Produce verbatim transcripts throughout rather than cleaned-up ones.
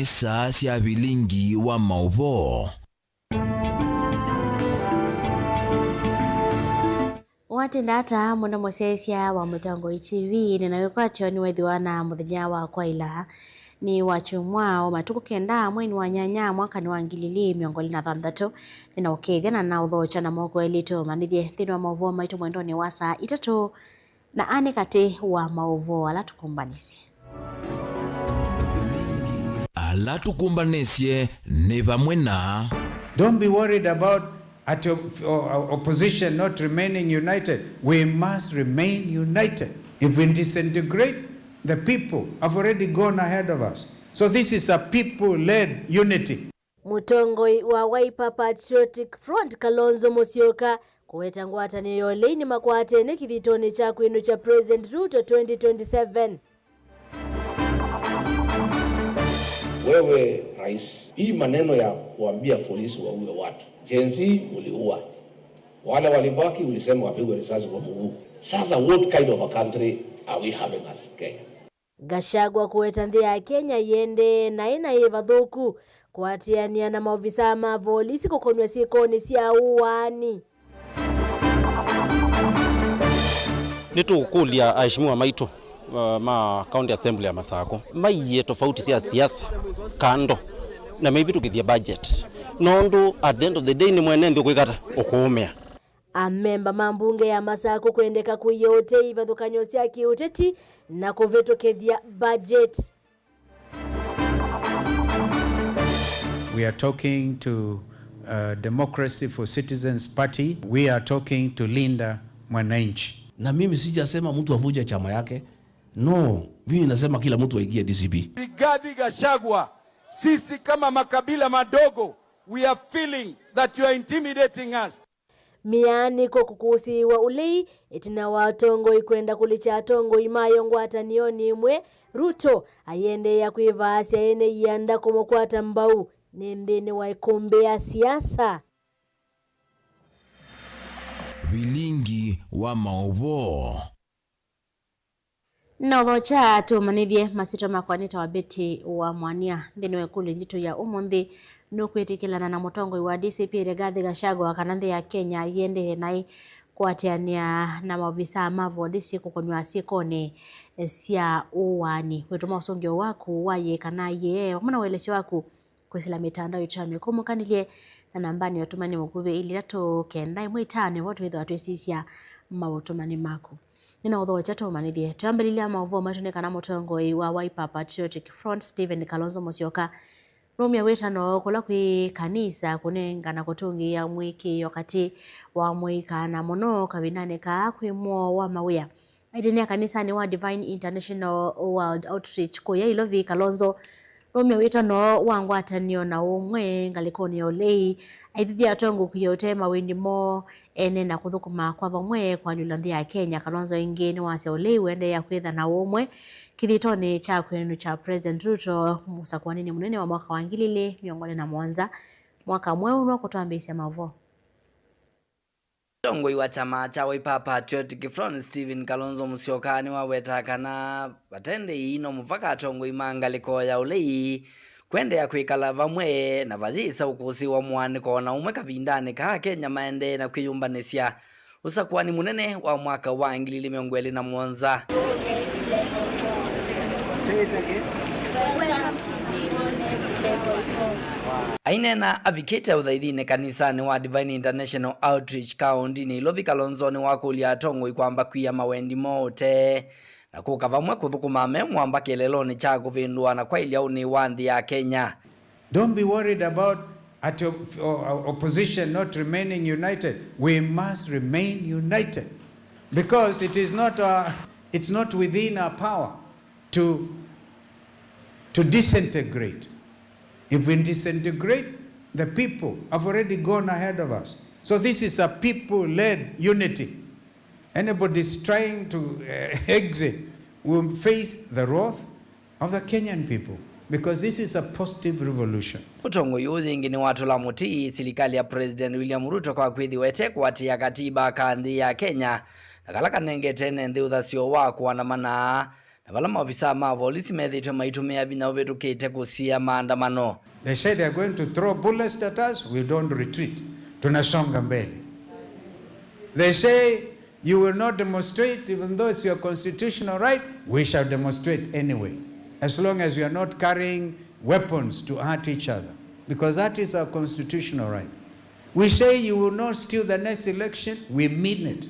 Saa sya vilingi wa maũvoo. Watinda ata mũno mũsyaĩĩsya wa Mũtongoi T V, nĩ na wĩkwatyo nĩwethĩwa na mũthenya wa kwaĩla nĩ wa kyumwa o matukũ kenda mweinĩ wa nyanya mwakanĩ wa ngili ili mĩongo ĩlĩ na thanthatũ. Nĩ na ũkethya na na ũthokya na moko elĩ tũmanyĩthye nthĩnĩ wa maũvoo maitũ mwendonĩ wa saa itatũ. Na anĩ katĩ wa maũvoo ala tũkũmbanĩsye. Ala tũkũmbanĩsye nĩ vamwe na. Don't be worried about at your, o-, o-, opposition not remaining united. We must remain united. If we disintegrate, the people have already gone ahead of us. So this is a people-led unity. Mũtongoi wa Wiper Patriotic Front Kalonzo Musyoka kũweta ngwatanĩo ya ũlei nĩmakwatene kĩthitoonĩ kya kwĩnũkya President Ruto twenty twenty-seven. Wewe rais, hii maneno ya kuambia polisi waue watu, Gen Z uliua, wale walibaki ulisema wapigwe risasi kwa mguu. Sasa what kind of a country are we having as Kenya? Gachagua kũweta nthĩ ya Kenya ĩendee naĩ na yĩ vathũku kũatĩanĩa na maovisaa ma volisi kũkonw'a syĩkonĩ sya ũaani. Nĩtũkũlya aheshimiwa maitũ, uh, ma County Assembly ya Masakũ maiye tofauti sya siasa kando na maivĩtũkĩthye budget, nũndũ at the end of the day nĩ mwene nthĩ ũkwĩka ata? Ũkũũmĩa. Amemba ma mbunge ya Masakũ kwendeka kũia ũtei ivathũkany'o sya kĩũteti na kũvĩtũkĩthya budget. We are talking to, uh, Democracy for Citizens Party. We are talking to Linda Mwananchi. Na mimi sijasema mtu avunje chama yake. No, mimi nasema kila mtu aingie D C P. Rigathi Gachagua, sisi kama makabila madogo, we are feeling that you are intimidating us. Mĩanĩko kũkũsĩĩwa ũlei ĩtina wa atongoi kwenda kũlikya atongoi mayo ngwatanĩonĩ ĩmwe, Ruto ayĩendeea kwĩvaasya ene ianda kũmũkwata mbau nĩ nthĩnĩ wa ĩkũmbĩ ya siasa. Vilingi wa maũvoo. Na ũthokya tũmanyĩthye, masyĩtwa makwa nĩtawa Betty wa Mwania. Nthĩnĩ wa ĩkũlyo yitũ ya ũmũnthĩ, nũkwĩtĩkĩlana na mũtongoi wa D C P Rigathi Gachagua kana nthĩ ya Kenya yĩendee naĩ kũatĩanĩa na maovisaa ma volisi kũkonw'a syĩkonĩ sya ũaani? Wĩtũma ũsũngĩo waku wa yĩĩ kana yĩee vamwe na ũelesyo waku kwĩsĩla mĩtandao itũ ya mĩkũmũkanĩlye na nambanĩ ya ũtũmani mũkuvĩ ilĩ itatũ kenda ĩmwe itano, vo twĩthĩwa twĩsisya maũtũmani maku. Nĩnaũthokya tũmanyĩthye. Twambĩlĩlya maũvoo maitũ nĩ kana mũtongoi wa Wiper Patriotic Front, Stephen Kalonzo Musyoka, nũmya wĩtano kũla kwĩ kanisa kũnengana kũtũngĩĩa mũĩkĩĩo katĩ wa mũika na mũno kavindanĩ kaa kwĩ mwoo wa mawĩa. Aitĩnĩa kanisanĩ wa Divine International World Outreach kũya Ilovi, Kalonzo nũmya wĩtano wa ngwatanĩo na ũmwe ngalĩkonĩ ya ũlei, aithĩthya atongoi kwia ũtee mawendi moo ene na kũthũkũma kwa vamwe kũalyũla nthĩ ya Kenya. Kalonzo ĩngĩ nĩwasya ũlei ũendeea kwĩtha na ũmwe kĩthitoonĩ kya kwĩnũkya President Ruto mũsakũanĩnĩ mũnene wa mwaka wa ngili ilĩ mĩongo ĩlĩ na mũonza. Mwaka mweũ no kũtwambĩĩsya maũvoo. Mũtongoi wa kyama kya Wiper Patriotic Front, Stephen Kalonzo Musyoka, nĩwaweta kana vate ndĩi no mũvaka atongoi ma ngalĩko ya ũlei kwendeea kwĩkala vamwe na vayĩsa ũkũsĩĩwa mũanĩko o na ũmwe kavindanĩ kaa Akenya maendee na kwĩyũmbanĩsya ũsakũani mũnene wa mwaka wa ngili ilĩ mĩongo ĩlĩ na mũonza. Aineena avikĩte ũthaithinĩ kanisanĩ wa Divine International Outreach kaũndĩnĩ Ilovi, Kalonzo nĩwakũlya atongoi kwamba kwia mawendi moo ũtee na kũka vamwe kũthũkũma me mwamba kĩeleelonĩ kya kũvĩndũa na kwaĩlya ũnĩ wa nthĩ ya Kenya. Don't be worried about at your, o-, o-, opposition not remaining united. We must remain united because it is not, uh, it's not within our power to, to disintegrate. If we disintegrate, the people have already gone ahead of us. So this is a people-led unity. Anybody is trying to, uh, exit will face the wrath of the Kenyan people because this is a positive revolution. Mũtongoi ũũ yĩngĩ nĩwatũla mũtĩ silikalĩ ya President William Ruto kwa kwĩthĩwa ĩtekũatĩĩa katiba ka nthĩ ya Kenya na kala kanengete ene nthĩ ũthasyo wa kũandamana. na vala maovisaa ma volisi methĩĩtwe maitũmĩa vinya ũvĩtũkĩte kũsiĩĩa maandamano. They say they are going to throw bullets at us, we don't retreat. Tunasonga mbele. They say you will not demonstrate, even though it's your constitutional right, we shall demonstrate anyway, as long as you are not carrying weapons to hurt each other, because that is our constitutional right. We say you will not steal the next election, we mean it.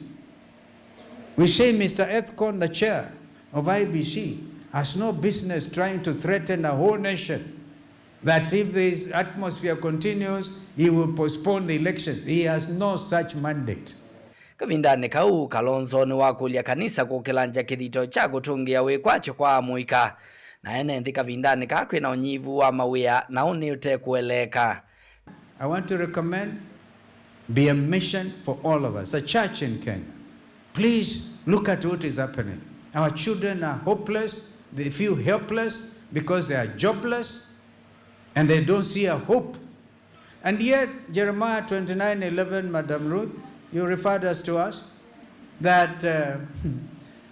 We say Mister Ethcon, the chair of I E B C, has no business trying to threaten a whole nation that if this atmosphere continues, he will postpone the elections. He has no such mandate. Kavindanĩ kau, Kalonzo nĩwakũlya kanisa kũkĩlangya kĩthito kya kũtũngĩa wĩkwatyo kwa amũika na ene nthĩ kavindanĩ kaa kwĩna ũnyivu wa mawĩa na ũnĩ ũtekũeleeka. I want to recommend be a mission for all of us, a church in Kenya. Please look at what is happening. Our children are hopeless, they feel helpless because they are jobless and they don't see a hope. And yet, Jeremiah twenty-nine eleven, Madam Ruth, you referred us to us, that uh,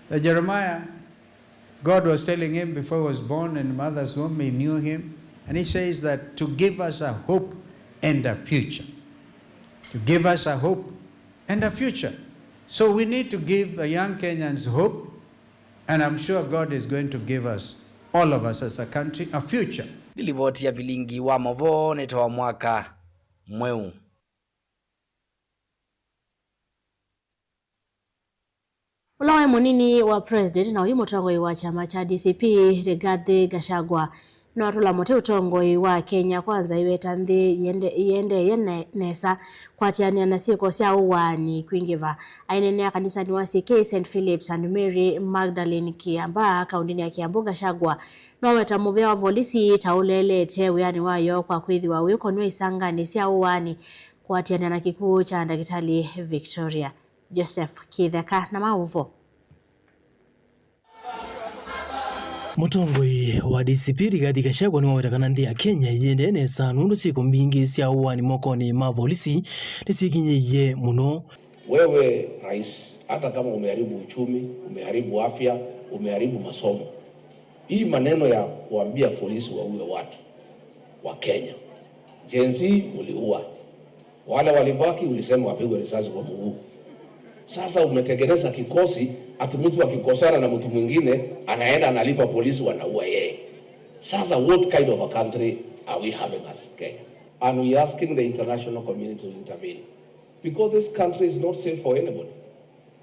the Jeremiah, God was telling him before he was born in mother's womb, he knew him. And he says that to give us a hope and a future. To give us a hope and a future. So we need to give the young Kenyans hope, and I'm sure God is going to give us, all of us as a country, a future. Nĩ livoti ya vilingi wa mavoo nĩ ta wa mwaka mweũ. Ũla waĩ mũnini wa president na ũyu mũtongoi wa kyama kya D C P, Rigathi Gachagua, nĩwatũla mũtĩ ũtongoi wa Kenya Kwanza aiweta nthĩ ĩende-, ĩendeeye ne-, nesa kũatĩanĩa na syĩko sya ũaani kwingĩva. Aineenea kanisanĩ wa C K Saint Philip's and Mary Magdalene Kiambaa, kaũndĩnĩ ya Kiambu, Gachagua nĩwaweta mũvĩa wa volisi ta ũleelete wĩanĩ wayo kwa kwĩthĩwa wĩkonw'a isanganĩ sya ũaani kũatĩanĩa na kĩkw'ũ kya ndakĩtalĩ Victoria. Joseph Kĩtheka na maũvo. Mũtongoi wa D C P Rigathi Gachagua nĩwaweta kana nthĩ ya Kenya ĩendee nesa nũndũ syĩko mbingĩ sya ũaani mokonĩ ma volisi nĩsyĩkinyĩie mũno. Wewe rais, hata kama umeharibu uchumi, umeharibu afya, umeharibu masomo, hii maneno ya kuambia polisi waue watu wa Kenya, Gen Z uliua. Wale walibaki ulisema wapigwe risasi kwa mguu. Sasa umetengeneza kikosi ati mtu akikosana na mtu mwingine anaenda analipa polisi wanaua yeye. Sasa what kind of a country are we having as Kenya? And we are asking the international community to intervene because this country is not safe for anybody.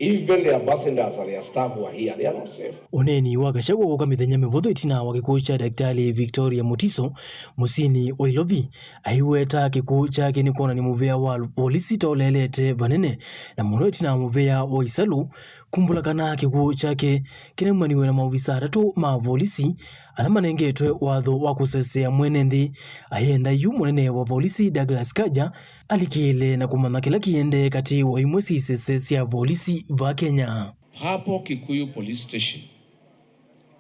Even the ambassadors and their staff who are here, they are not safe. Ũneeni wa Gachagua wũka mĩthenya mĩvũthũ ĩtina wa kĩkw'ũ kya Daktari Victoria Mutiso mũsyĩnĩ wa Ilovi. Aiweta kĩkw'ũ kyake nĩ kwonany'a mũvĩa wa volisi ta ũleelete vanene, na mũno ĩtina wa mũvĩa wa Isalu kumbũla kana kĩkw'ũ kyake kĩnaumaniwe na maovisa atatũ ma volisi ala manengetwe watho wa kũsesea mwene nthĩ. Ayenda yu mũnene wa volisi Douglas Kanja alikĩĩle na kũmanya kĩla kĩendee katĩ wa imwe sya isese sya volisi va Kenya. Hapo Kikuyu Police Station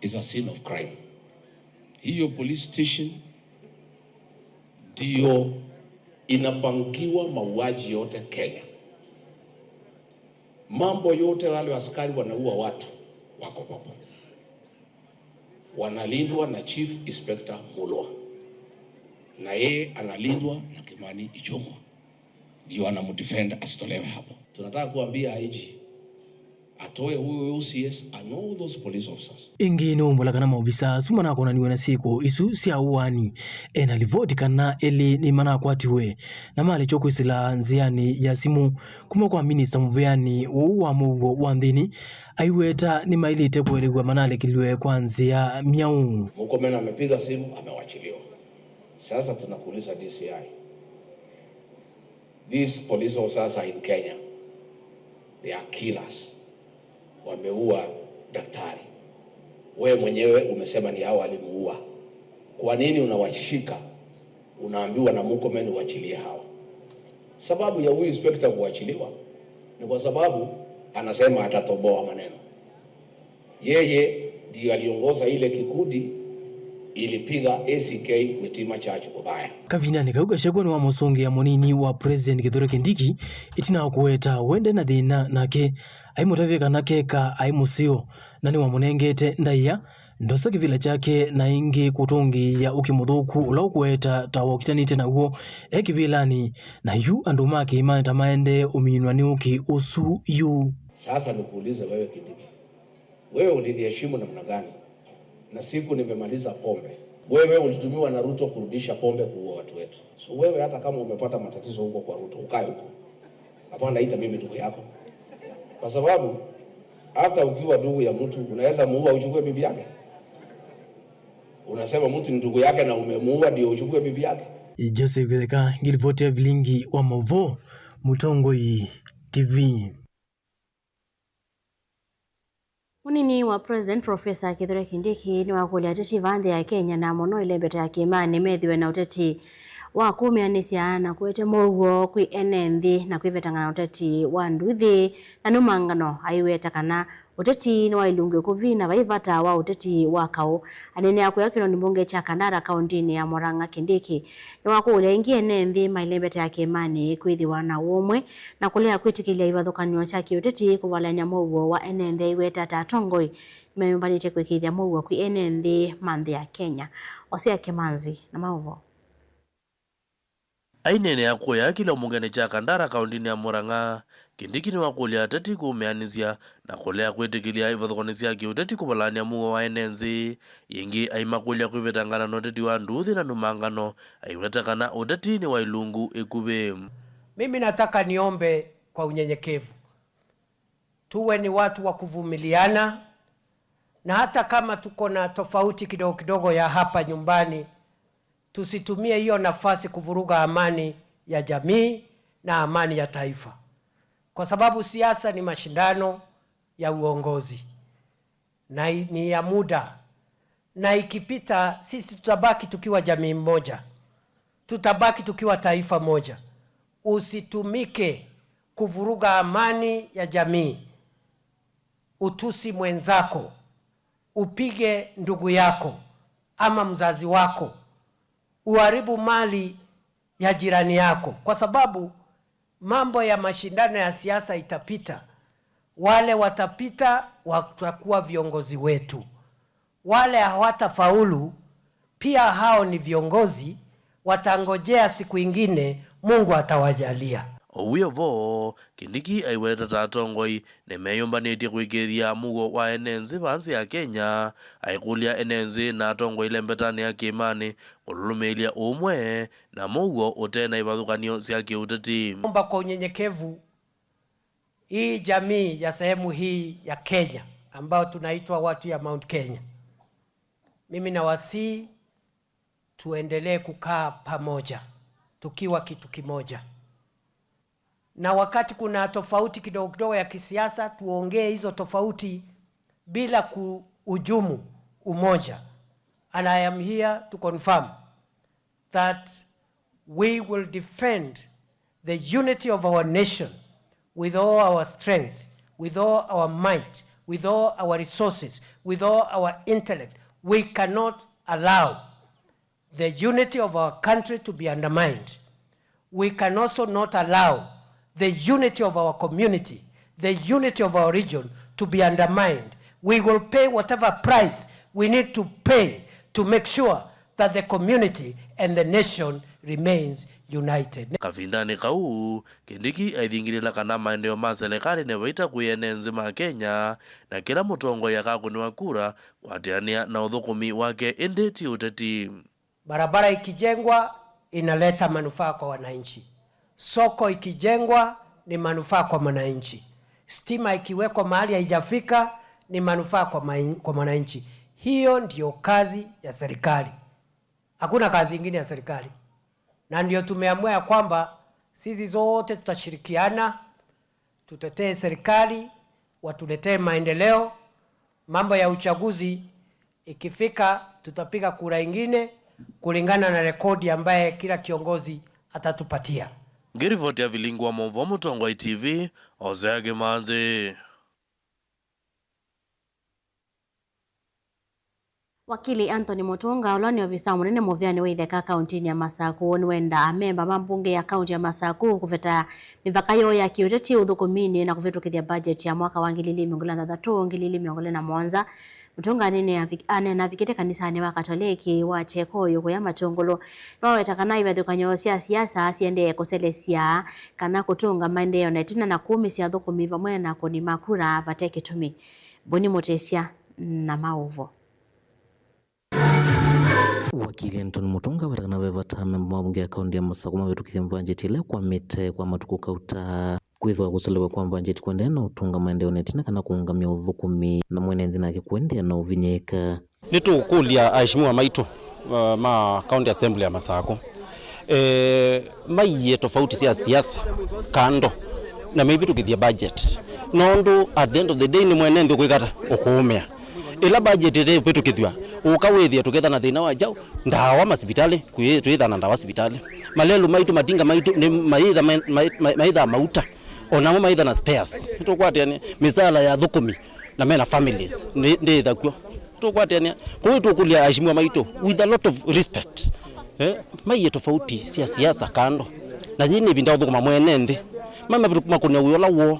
is a scene of crime. Hiyo police station ndio inapangiwa mauaji yote Kenya. Mambo yote, wale askari wanaua watu wako hapo. Wanalindwa na Chief Inspector Mulwa. Na yeye analindwa na Kimani Ichung'wa. Ndio anamdefend asitolewe hapo. Tunataka kuambia I G atoe huyo O C S and all those police officers. Ĩngĩ nĩwumbũla kana maovisa asu manakonaniwe na syĩko isu sya ũaani ena livoti kana elĩ nĩmanakwatiwe na malĩtw'a kwĩsĩla nzĩanĩ ya simũ kuma kwa minista mũvĩanĩ ũũ wa mũuo wa nthĩnĩ. Aiweta nĩmaĩlĩte kũelew'a manalekilw'e kwa nzĩa myaũ. Murkomen amepiga simu, amewachiliwa. Sasa tunakuuliza D C I, these police officers are in Kenya, they are killers, wameua daktari. Wewe mwenyewe umesema ni hao walimuua. Kwa nini unawashika? Unaambiwa na Murkomen uachilie hawa. Sababu ya huyu inspector kuachiliwa ni kwa sababu anasema atatoboa maneno. Yeye ndiyo aliongoza ile kikundi Ilipiga A C K Witima Church Ubaya. Kavindanĩ kau, Gachagua nĩwamũsũngĩa mũnini wa President Kithure Kindiki ĩtina wa kũweta we nde na thĩna nake, aimũtavya kana keka aĩ mũseo na nĩwamũnengete ndaĩa ndosa kĩvĩla kyake na ĩngĩ kũtũngĩĩa ũkĩ mũthũku ũla ũkũweta ta wa ũkitanĩte naw'o e kĩvĩlanĩ, na yu andũ ma kĩĩmanĩ ta maendee ũminwa nĩ ũkĩ ũsu yu. Sasa nikuulize wewe Kindiki, wewe uliniheshimu namna gani? Na siku nimemaliza pombe, wewe ulitumiwa na Ruto kurudisha pombe kuua watu wetu. So wewe hata kama umepata matatizo huko kwa Ruto, ukae huko. Hapana, ita mimi ndugu yako, kwa sababu hata ukiwa ndugu ya mtu unaweza muua uchukue bibi yake. Unasema mtu ni ndugu yake na umemuua ndio uchukue bibi yake. Joseph Githeka, ngilipoti ya vilingi wa mauvoo, Mũtongoi T V. Mũnini wa President Professor Kithure Kindiki nĩwakũlya ateti vaa nthĩ ya Kenya na mũno ĩlembeta ya kĩĩmanĩ methĩwe na ũteti wa kũmĩanĩsya na kũete mũuo kwĩ ene nthĩ na kwĩvetangana na ũteti wa nduthi na nũmangano, aiweta kana ũteti nĩ wa ilungu ĩkũvi na vai vata wa ũteti wa kaũ. Aneenea kũya kĩlonĩ mbunge kya Kandara kaũntĩnĩ ya Murang'a, Kindiki nĩwakũlya ĩngĩ ene nthĩ ma ĩlembeta ya kĩĩmanĩ kwĩthĩwa na ũũmwe na kũlea kwĩtĩkĩlya ivathũkany'o sya kĩũteti kũvalany'a mũuo wa ene nthĩ aiweta ta atongoi nĩmeyũmbanĩtye kũĩkĩĩthya mũuo kwĩ ene nthĩ ma nthĩ ya Kenya. Osea Kĩmanzi na maũvoo. Aineenea kũya kĩlonĩ mbungenĩ kya Kandara kaũntĩnĩ ya Murang'a, Kindiki nĩwakũlya ateti kũmĩanĩsya na kũlea kwĩtĩkĩlya ivathũkany'o sya kĩũteti kũvalany'a mũuo wa ene nthĩ. Ĩngĩ aimakũlya kwĩvetangana na ũteti wa nduthi na nũmangano, aiweta kana ũteti nĩ wa ilungu ĩkuvĩ. Mimi nataka niombe kwa unyenyekevu. Tuwe ni watu wa kuvumiliana, na hata kama tuko na tofauti kidogo kidogo ya hapa nyumbani, tusitumie hiyo nafasi kuvuruga amani ya jamii na amani ya taifa, kwa sababu siasa ni mashindano ya uongozi na ni ya muda, na ikipita sisi tutabaki tukiwa jamii moja, tutabaki tukiwa taifa moja. Usitumike kuvuruga amani ya jamii, utusi mwenzako, upige ndugu yako ama mzazi wako, uharibu mali ya jirani yako, kwa sababu mambo ya mashindano ya siasa itapita. Wale watapita watakuwa viongozi wetu. Wale hawatafaulu pia hao ni viongozi, watangojea siku ingine Mungu atawajalia. O wĩ o vo, Kindiki aiweta ta atongoi nĩmeyũmbanĩtye kũĩkĩĩthya mũuo wa ene nthĩ vaa nthĩ ya Kenya, aikũlya ene nthĩ na atongoi lembetanĩ ya kĩĩmanĩ kũlũlũmĩĩlya ũũmwe na mũuo ũte na ivathũkany'o sya kĩũteti. Naomba kwa unyenyekevu hii jamii ya sehemu hii ya Kenya ambao tunaitwa watu ya Mount Kenya, mimi nawasihi tuendelee kukaa pamoja tukiwa kitu kimoja, na wakati kuna tofauti kidogo kidogo ya kisiasa, tuongee hizo tofauti bila kuhujumu umoja. And I am here to confirm that we will defend the unity of our nation with all our strength, with all our might, with all our resources, with all our intellect. We cannot allow the unity of our country to be undermined. We can also not allow the unity of our community, the unity of our region to be undermined. We will pay whatever price we need to pay to make sure that the community and the nation remains united. Kavindanĩ kau, Kindiki aithingĩlĩla kana maendeeo ma selekalĩ nĩ vaita kwĩ ene nthĩ ma Kenya, na kĩla mũtongoi akakũnĩwa kura kũatĩanĩa na ũthũkũmi wake, ĩndĩ ti ũteti. Barabara ikijengwa inaleta manufaa kwa wananchi. Soko ikijengwa ni manufaa kwa mwananchi. Stima ikiwekwa mahali haijafika ni manufaa kwa main-, kwa mwananchi. Hiyo ndio kazi ya serikali. Hakuna kazi ingine ya serikali. Na ndio tumeamua ya kwamba sisi zote tutashirikiana, tutetee serikali, watuletee maendeleo. Mambo ya uchaguzi ikifika, tutapiga kura ingine kulingana na rekodi ambaye kila kiongozi atatupatia. Ngĩrivoti ya Vilingi wa Maũvoo Mũtongoi T V, Hosea Kĩmanzi. Wakili Anthony Mutunga, ũla nĩ ovisa mũnene mũvĩanĩ wa itheka kauntinĩ ya Masaku, nĩwendaa amemba ma mbunge ya kaunti ya Masaku kũveta mĩvaka yoo ya kĩũteti ũthũkũminĩ na kũvĩtũkĩthya mbajeti ya mwaka wa ngili ili mĩongo ĩlĩ na thanthatũ, ngili ili mĩongo ĩlĩ na mũonza. Mutunga anene avi-, aneena avikĩte kanisanĩ wa Katoleki wa Kyeko ũyũ kũya Matũngũlũ. Nĩwaweta kana ivathũkany'o sya siasa siendee kũselesya kana kũtũnga maendeeo na ĩtina na kũũmĩsya athũkũmi vamwe na akũni ma kura vate kĩtumi. Boni Mũtĩsya na maũvo. Wakili Anthony Mutunga aweta kana ve vata amemba ma mbunge ya kaunti ya Masaku mavĩtũkĩthye mbanjeti ĩla ĩkwamĩte kwa matukũ kauta. Kwĩthĩwa kũselewa kwa mbanjeti kũendee na ũtũnga maendeeo na ĩtina kana kũũngamya ũthũkũmi, na mwene nthĩ nake kũendea na ũvinyĩĩka. Nĩtũkũlya aheshimiwa maitũ, uh, ma County Assembly ya Masaku, eh, maiye tofauti sya siasa kando na maivĩtũkĩthye budget. Nũndũ at the end of the day nĩ mwene nthĩ ũkwĩka ata? Ũkũũmĩa. Ĩla budget ĩteũvĩtũkĩthw'a, ũka wĩthĩe tũketha na thĩna wa kyaũ? Ndawa masivitalĩ, kwĩ-, twĩtha na ndawa sivitalĩ. Malelũ maitũ, matinga maitũ, nĩ maitha, ma-, ma-, ma-, maitha mauta. O namo maitha na spares. Nĩtũkwatĩanĩa mĩsaala ya athũkũmi na mena families, nĩ-, ndĩĩtha kw'o. Tũkwatĩanĩa. Kwoou tũkũlya aheshimiwa maitũ with a lot of respect. Eh, maiye tofauti sya siasa kando. Na yĩĩ nĩ ĩvinda ya ũthũkũma mwene nthĩ. Mame makũnĩa wĩa ũla woo.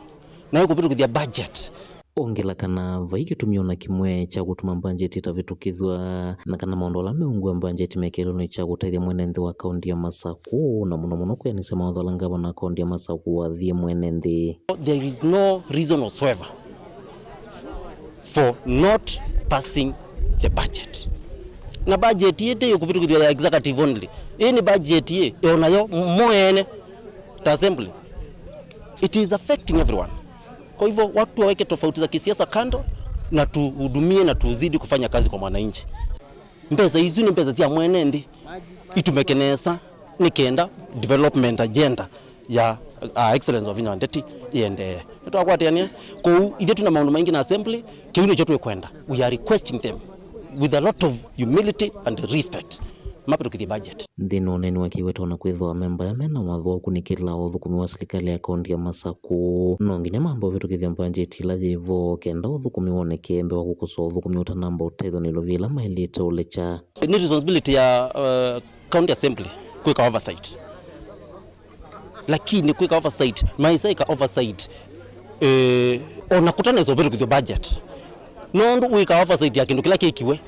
Na ĩkũvĩtũkĩthya budget. Ongela kana vai kĩtumi o na kĩmwe kya kũtuma mbanjeti ĩtavĩtũkĩthw'a, na kana maũndũ ala meũngw'a mbanjeti mekĩlwe nĩ kya kũtethya mwene nthĩ wa kaunti ya Masaku, na mũno mũno kwĩanĩsya mawatho ala ngavana wa kaunti ya Masaku wathie mwene nthĩ. There is no reason whatsoever for not passing the budget. Na budget ĩĩ ndĩ kũvĩtũkĩthw'a ya executive only. Ĩĩ nĩ budget ĩĩ, ĩonayo mwene ta assembly. It is affecting everyone. Kwa hivyo, watu waweke tofauti za kisiasa kando na tuhudumie na tuzidi kufanya kazi kwa mwananchi. Mbesa isu nĩ mbesa sya mwene nthĩ, itumĩke nesa nĩ kenda development agenda ya, uh, Excellency Wavinya wa Ndeti ĩendee. Nĩtwakwatĩanĩa kũu, ithyĩ twĩ na maũndũ maingĩ na assembly, kĩu nĩkyo twĩkwenda. We are requesting them with a lot of humility and respect. Mavĩtũkĩthye budget. Nthĩnĩ wa ũneeni wake iweta o na kwĩthĩwa amemba aya mena watho wa kũkunĩkĩla ũthũkũmi wa silikalĩ ya kaunti ya Masaku, no nginya mambe ũvĩtũkĩthya mbanjeti ĩla yĩ vo kenda ũthũkũmi woneke mbee wa kũkosoa ũthũkũmi ũtanamba ũtethw'a na ilovi ĩla maĩlĩte ũlekya. Nĩ responsibility ya, uh, County Assembly kwĩka oversight. Lakini kwĩka oversight, maisa ĩka oversight, eh, ona kũtanesa ũvĩtũkĩthyo budget. Nũndũ wĩka oversight ya kĩndũ kĩla kĩkiwe.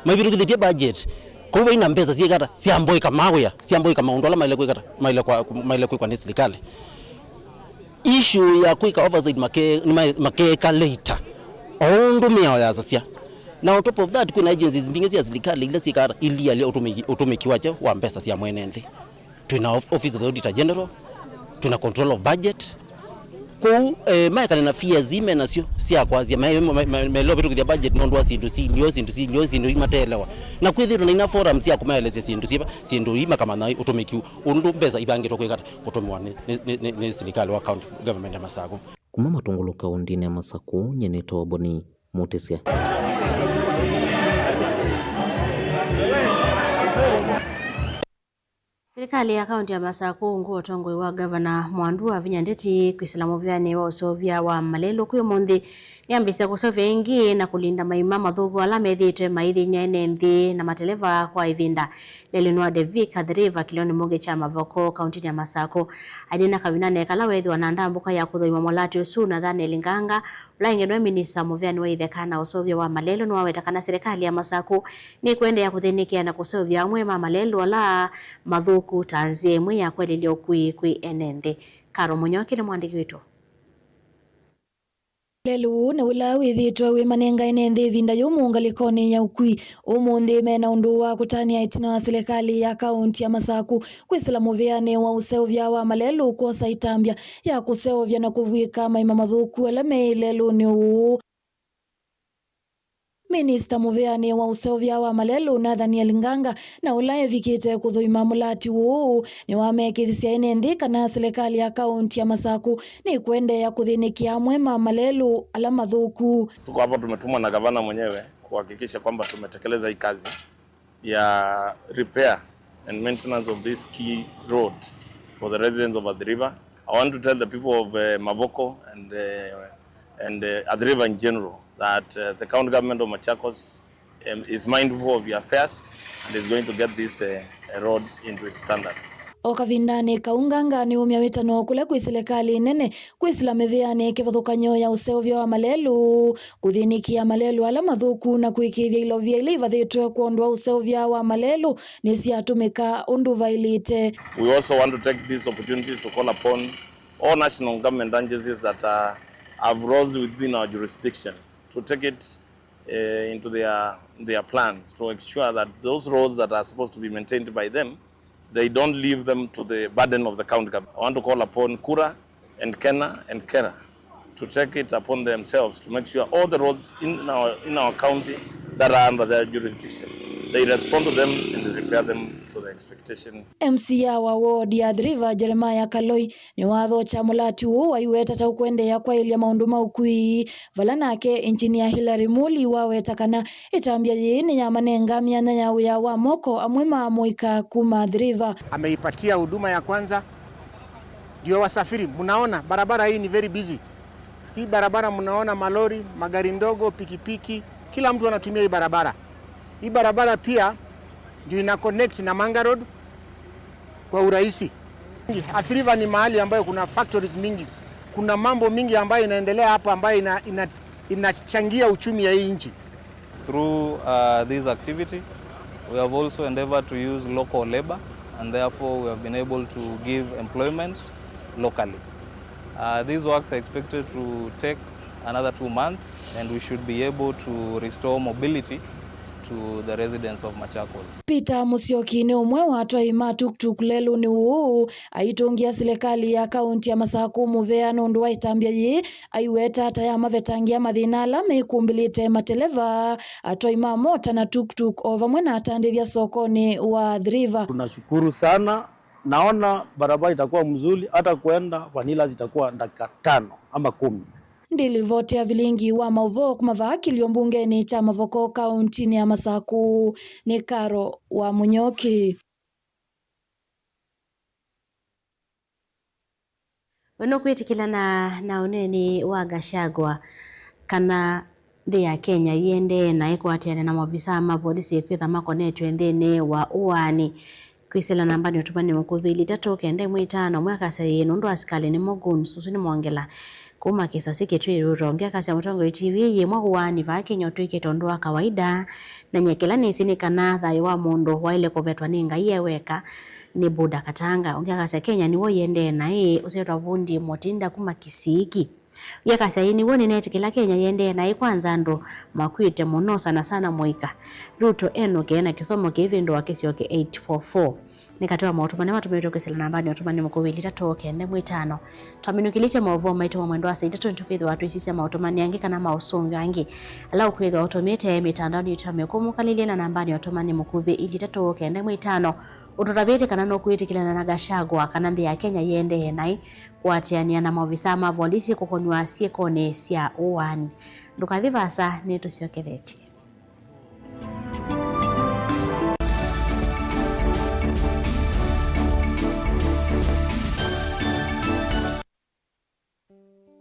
Maivĩtũkĩthĩtye budget. Kwoou vaina mbesa syĩka ata? Syamboĩka mawĩa, syamboĩka maũndũ ala maĩle kwĩka ata? Maĩle kwa, maĩle kwĩkwa nĩ silikalĩ. Issue ya kwĩka oversight make-, nĩma-, makeeka later. O ũndũ mĩao yasasya. Na on top of that, kwĩna agencies mbingĩ sya silikalĩ ila syĩkaa ata? Ilialya ũtũmĩki, ũtũmĩki wakyo wa mbesa sya mwene nthĩ. Twĩna of-, Office of the Auditor General, twĩna control of budget. Kwoou, eh, maekane na fears ii menasyo sya kwasya me-, me-, me-, meelewa vĩtũkĩthya budget nũndũ wa syĩndũ silyo, syĩndũ silyo, syĩndũ ii mateelewa. Na kwĩthĩĩtwe na ina forum sya kũmaelesya syĩndũ syĩva, syĩndũ ii makamanya ũtũmĩki ũndũ mbesa ivangĩtwe kwĩka ata? Kũtũmĩwa nĩ, nĩ, nĩ, nĩ, nĩ silikalĩ wa county government ya Masaku. Kuma Matũngũlũ kaũntĩnĩ ya Masaku, nyie nĩtawa Boni Mũtĩsya. Silikalĩ ya kaunti ya Masaku ungu wa ũtongoi wa Gavana Mwandu wavinya Ndeti kwĩsĩla mũvĩanĩ wa ũseũvya wa malelũ kwĩ ũmũnthĩ. Nĩyambĩĩsye kũseũvya ĩngĩ na kũlinda maima mathũku ala methĩĩtwe maithĩny'a ene nthĩ na mateleva kwa ĩvinda. Lelũnĩ wa Devik Athi River kĩlĩonĩ mbunge kya Mavoko kauntinĩ ya Masaku. Ainena kavindanĩ kala weethĩwa na ndambũka ya kũthũima mũlatĩ ũsu, Nathaniel Nganga, ũla ĩngĩ nĩwe minista mũvĩanĩ wa itheka na ũseũvya wa malelũ, nĩwaweta kana silikalĩ ya Masaku nĩkũendeea kũthĩnĩkĩa na kũseũvya amwe ma malelũ ala mathũku ta nzĩa ĩmwe ya kwelelya ũkui kwĩ ene nthĩ. Karo Mũnyoki nĩ mwandĩki witũ. Lelũ ũũ nĩ ũla wĩthĩĩtwe wĩmanenga ene nthĩ ĩvinda yũmũ ngalĩkonĩ ya ũkui. Ũmũnthĩ mena ũndũ wa kũtanĩa ĩtina wa silikalĩ ya kaũnti ya Masaku kwĩsĩla mũvĩanĩ wa ũseũvya wa malelũ kwosa ĩtambya ya kũseũvya na kũvw'ĩka maima mathũku ala me ĩlelũnĩ ũũ. Minista mũvĩanĩ wa ũseũvya wa malelũ, Nathaniel Nganga, na ũla evikĩte kũthũima mũlatĩ ũũ, nĩwamekĩthisye ene nthĩ kana silikalĩ ya kaũnti ya Masaku nĩkũendeea kũthĩnĩkĩa amwe ma malelũ ala mathũku. Tuko hapa, tumetumwa na gavana mwenyewe kuhakikisha kwamba tumetekeleza hii kazi ya repair and maintenance of this key road for the residents of Athi River. I want to tell the people of, eh, Mavoko and, eh, and, eh, Athi River in general that, eh, the county government of Machakos um, is mindful of your fares and is going to get this, uh, uh, road into its standards. O kavindanĩ kau, Nganga nĩumya wĩtano kũla kwĩ silikalĩ nene kwĩsĩla mĩvĩanĩ kĩvathũkany'o ya ũseũvya wa malelũ, kũthĩnĩkĩa malelũ ala mathũku na kũĩkĩĩthya ilovia ila ivathĩtwe kwondũ wa ũseũvya wa malelũ nĩsyatũmĩka ũndũ vaĩlĩte. We also want to take this opportunity to call upon all national government agencies that, uh, have roads within our jurisdiction to take it, uh, into their, their plans to ensure that those roads that are supposed to be maintained by them, they don't leave them to the burden of the county government. I want to call upon KURA and KeNHA and KeRRA to take it upon themselves to make sure all the roads in our, in our county that are under their jurisdiction, they respond to them and repair them to the expectation. M C A wa ward ya Athi River, Jeremiah Kaloi, nĩwathokya mũlati ũũ wa iweta ta ũkũendeea kwaĩlya maũndũ ma ũkui, vala nake Engineer Hilary Muli waweta kana ĩtambya yĩĩ nĩyamanenga myanya ya wĩa wa moko amwe ma amũika kuma Athi River. Ameipatia huduma ya kwanza, ndio wasafiri. Mnaona barabara hii ni very busy. Hii barabara mnaona malori, magari ndogo, pikipiki, kila mtu anatumia hii barabara. Hii barabara pia ndio ina connect na Manga Road kwa urahisi. Athi River ni mahali ambayo kuna factories mingi. Kuna mambo mingi ambayo inaendelea hapa ambayo ina, ina, inachangia uchumi ya hii nchi. Through, uh, this activity, we have also endeavored to use local labor, and therefore we have been able to give employment locally. Uh, these works are expected to take another two months, and we should be able to restore mobility to the residents of Machakos. Peter Musyoki nĩ ũmwe wa atwai ma tuktuk lelũnĩ ũũ, aitũngĩa silikalĩ ya kaunti ya Masakũ mũvea nũndũ wa ĩtambya yĩĩ, aiweta ta yamavetangĩa mathĩna ala mekumbĩlĩte mateleva, atwai ma mota na tuktuk, o vamwe na atandĩthya sokonĩ wa Athi River. Tunashukuru sana. Naona barabara itakuwa mzuri, hata kuenda Vanilla zitakuwa dakika tano ama kumi. Ndilivoti ya vilingi wa maũvoo kuma vaa kĩlio mbungenĩ kya Mavoko kauntinĩ ya Masakũ nĩ Karo wa Mũnyoki. We nũkwĩtĩkĩlana na ũneeni wa Gachagua kana nthĩ ya Kenya yĩendee naĩ kũatĩanĩa na maovisaa ma volisi kwĩtha makonetw'e nthĩnĩ wa ũaani? Kwĩsĩla nambanĩ ũtũmani mũkuvĩ ilĩ itatũ kenda ĩmwe itano, ũmwe akasya ĩĩ nũndũ asikalĩ nĩmo goons, ũsu nĩ Mwongela kuma kĩsasi kĩtw'ĩĩ Ruto. Ũngĩ akasya mũtongoi T V yĩ mwa ũaani vaa Kenya ũtw'ĩkĩte ũndũ wa kawaida, na nyie kĩla nĩsĩ nĩ kana thayũ wa mũndũ waĩle kũvetwa nĩ Ngai e weka. Nĩ Buda Katanga. Ũngĩ akasya Kenya nĩw'o yĩendee naĩ, ũsyĩtwa Vundi Mũtinda kuma Kisiiki. Ũngĩ akasya ĩĩ nĩw'o nĩnetĩkĩla Kenya yĩendee naĩ, kwanza andũ makw'ĩte mũno, sana sana mũika. Ruto enũke na kĩsomo kĩivĩndũa kĩsyoke eight four four. Nĩ katĩ wa maũtũmani matũmĩtwe kwĩsĩla nambanĩ ũtũmani mũkuvĩ ilĩ itatũ kenda ĩmwe itano. Twaminũkĩlĩtye maũvoo maitũ ma mwendo wa saa itatũ, nĩtũkwĩthĩwa twĩsisya maũtũmani angĩ kana maũsũngĩo angĩ ala ũkwĩthĩwa ũtũmĩte mĩtandaonĩ yitũ ya mĩkũmũkalĩlye na nambanĩ ũtũmani mũkuvĩ ilĩ itatũ kenda ĩmwe itano. Ũtũtavĩte kana nũkwĩtĩkĩlana na Gachagua kana nthĩ ya Kenya yĩendee naĩ kũatĩanĩa na maovisaa ma volisi kũkonw'a syĩkonĩ sya ũaani. Ndũkathi vaasa, nĩtũsyokethetye.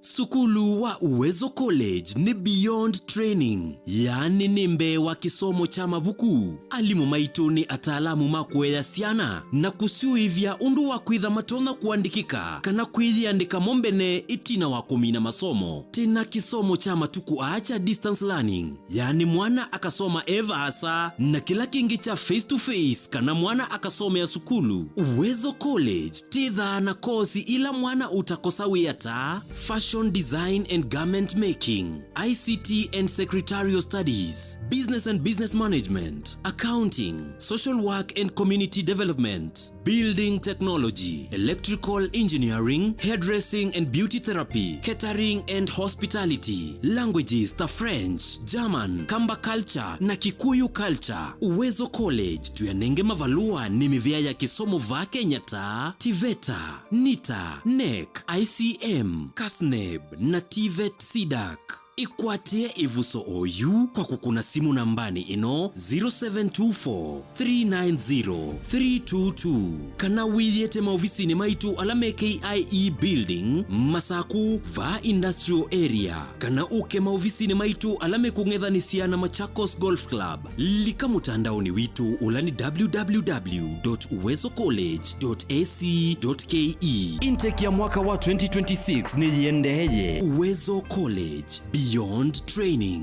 Sukulu wa Uwezo College nĩ beyond training, yaani nĩ mbee wa kĩsomo kya mavuku. Alimũ maitũ nĩ ataalamu ma kũea syana na kũsyũĩvya ũndũ wa kwĩtha matonya kũandĩkĩka kana kwĩyĩandĩka mo mbene ĩtina wa kũmina masomo. Twĩ na kĩsomo kya matukũ aa kya distance learning, yaani mwana akasoma e vaasa, na kĩla kĩngĩ kya face to face kana mwana akasomea sukulu. Uwezo College twĩthaa na kosi ila mwana ũtakosa wĩa ta fashion design and garment making, I C T and secretarial studies, business and business management, accounting, social work and community development, building technology, electrical engineering, hairdressing and beauty therapy, catering and hospitality, languages ta French, German, Kamba culture na Kikuyu culture. Uwezo College tũyanenge mavalũa nĩ mĩvĩa ya kĩsomo vaa Kenya ta TVETA, NITA, NEC, I C M, KASNEB na TVET CDAC. Ĩkwatĩe ĩvuso oyu kwa kũkũna simũ nambanĩ ĩno, zero seven two four, three nine zero, three two two, kana wĩyĩte maovisinĩ maitũ ala me K I E Building, Masaku, vaa Industrial Area, kana ũke maovisinĩ maitũ ala mekũng'ethanĩsya na Machakos Golf Club. Lika mũtandaonĩ witũ, ũla nĩ www dot uwezo college dot ac dot ke. Intake ya mwaka wa twenty twenty-six nĩyĩendeeye. Uwezo College, beyond training.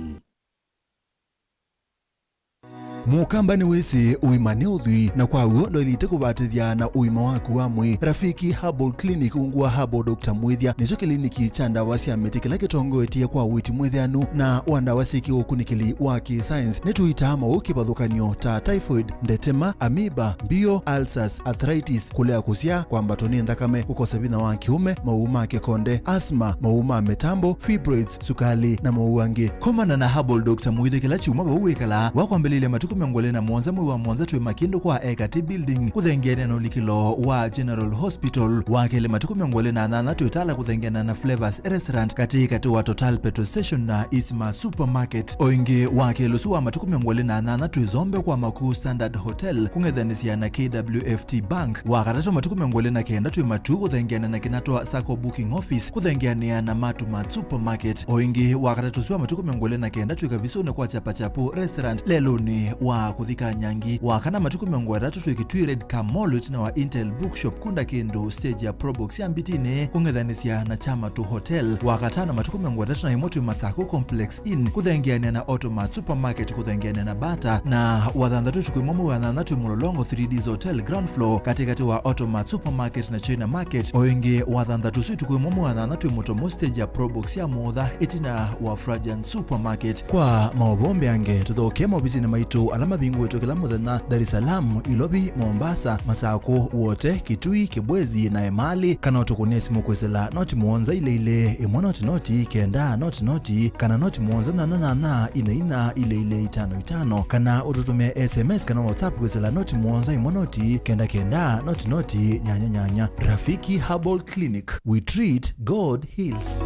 Mũkamba nĩwĩsĩ ũima nĩ ũthwii, na kwa w'o ndwaĩlĩte kũvatĩthya na ũima waku wa mwĩĩ. Rafiki Herbal Clinic ungu wa Herbal Doctor Mwĩthya nĩkyo kĩliniki kya ndawa sya mĩtĩ kĩla kĩtongoetye kwa ũiiti mwĩthĩanu na wa ndawa syĩ kĩũkunĩkĩli wa kĩ-science. Nĩtũitaa maũũ kĩvathũkany'o ta typhoid, ndetema, amoeba, mbio, ulcers, arthritis, kũlea kũsyaa, kwambatwa nĩ nthakame, kũkosa vinya wa kĩũme, maũũ ma kĩkonde, asthma, maũũ ma mĩtambo, fibroids, sukali, na maũũ angĩ. Komana na Herbal Doctor Mwĩthya kĩla kyumwa vau wĩkalaa. Wakwambĩlĩlya matukũ mĩongo ĩlĩ na mũonza mwei wa mũonza twĩ Makindũ kwa Ekati Building, kũthengeanĩa na ũlikĩlo wa General Hospital. Wa kelĩ matukũ mĩongo ĩlĩ na nyanya twĩ Tala kũthengeanĩa na Flavors Restaurant katĩ katĩ wa Total Petrol Station na Isma Supermarket. O ĩngĩ, wa kelĩ ũsu wa matukũ mĩongo ĩlĩ na nyanya twĩ Zombe kwa Makuu Standard Hotel kũng'ethanĩsya na K W F T Bank. Wa katatũ matukũ mĩongo ĩlĩ na kenda twĩ Matuu kũthengeanĩa na Kinatwa Sacco Booking Office kũthengeanĩa na Matu Mart Supermarket. O ĩngĩ, wa katatũ ũsu wa matukũ mĩongo ĩlĩ na kenda twĩ Kavisũnĩ kwa Chapachapu Restaurant lelũnĩ wa kũthi Kanyangi. Wa kana matukũ mĩongo ĩtatũ twĩ Kitui Red Car Mall ĩtina wa Intel Bookshop kũndũ kĩndũ stage ya Probox ya Mbitinĩ kũng'ethanĩsya na Chamatu Hotel. Wa katano matukũ mĩongo ĩtatũ na ĩmwe twĩ Masaku Complex Inn kũthengeanĩa na Automat Supermarket kũthengeanĩa na Bata, na wa thanthatũ ũtukũ ĩmwe mwei wa nyanya twĩ Mũlolongo three Ds Hotel ground floor katĩ katĩ wa Automat Supermarket na China Market. O ĩngĩ wa thanthatũ ũsu ũtukũ ĩmwe mwei wa nyanya twĩ Mũtomo stage ya Probox ya Mũũtha ĩtina wa Frajan Supermarket. Kwa maũvoo mbeange, tũthokee maovisinĩ maitũ ala mavingũĩtwe kĩla mũthenya Dar es Salaam, Ilovi, Mombasa, Masaku, Wote, Kitui, Kibwezi, na Emali, kana ũtũkũnĩe simũ kwĩsĩla noti mũonza ilĩ ilĩ ĩmwe noti noti kenda noti noti, kana noti mũonza nyanya nyanya ina ina ilĩ ilĩ itano itano, kana ũtũtũmĩe S M S kana WhatsApp kwĩsĩla noti mũonza ĩmwe noti kenda kenda noti noti nyanya nyanya. Rafiki Herbal Clinic, we treat, God heals.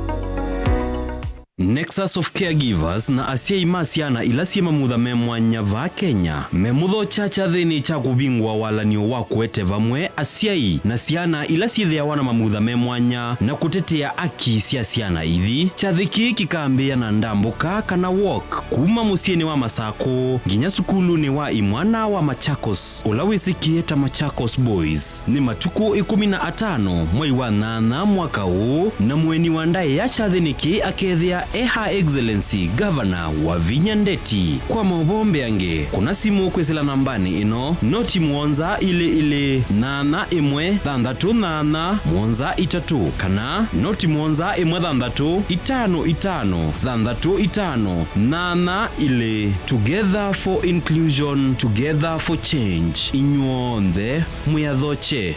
Nexus of Caregivers na asyai ma syana ila syĩ mamutha me mwanya vaa Kenya memũthokya kyathĩnĩ kya kũvingũa walany'o wa kũete vamwe asyai na syana ila syĩthĩawa na mamutha me mwanya na kũtetea aki sya syana ithi. Kyathĩ kĩĩ kĩkambĩĩa na ndambũka kana walk kuma mũsyĩnĩ wa Masakũ nginya sukulunĩ wa imwana wa Machakos, ũla wĩsĩkĩe ta Machakos Boys. Nĩ matukũ ĩkũmi na atano mwei wa nyanya mwaka ũũ, na mũeni wa ndaĩa kyathĩnĩ kĩĩ akethĩa e Her Excellency Governor Wavinya Ndeti. Kwa maũvoo mbeange, kũna simũ kwĩsĩla nambanĩ ĩno, noti mũonza ilĩ ilĩ nyanya ĩmwe thanthatũ nyanya mũonza itatũ, kana noti mũonza ĩmwe thanthatũ itano itano thanthatũ itano nyanya ilĩ. Together for inclusion, together for change. Inyw'onthe mwĩathokye.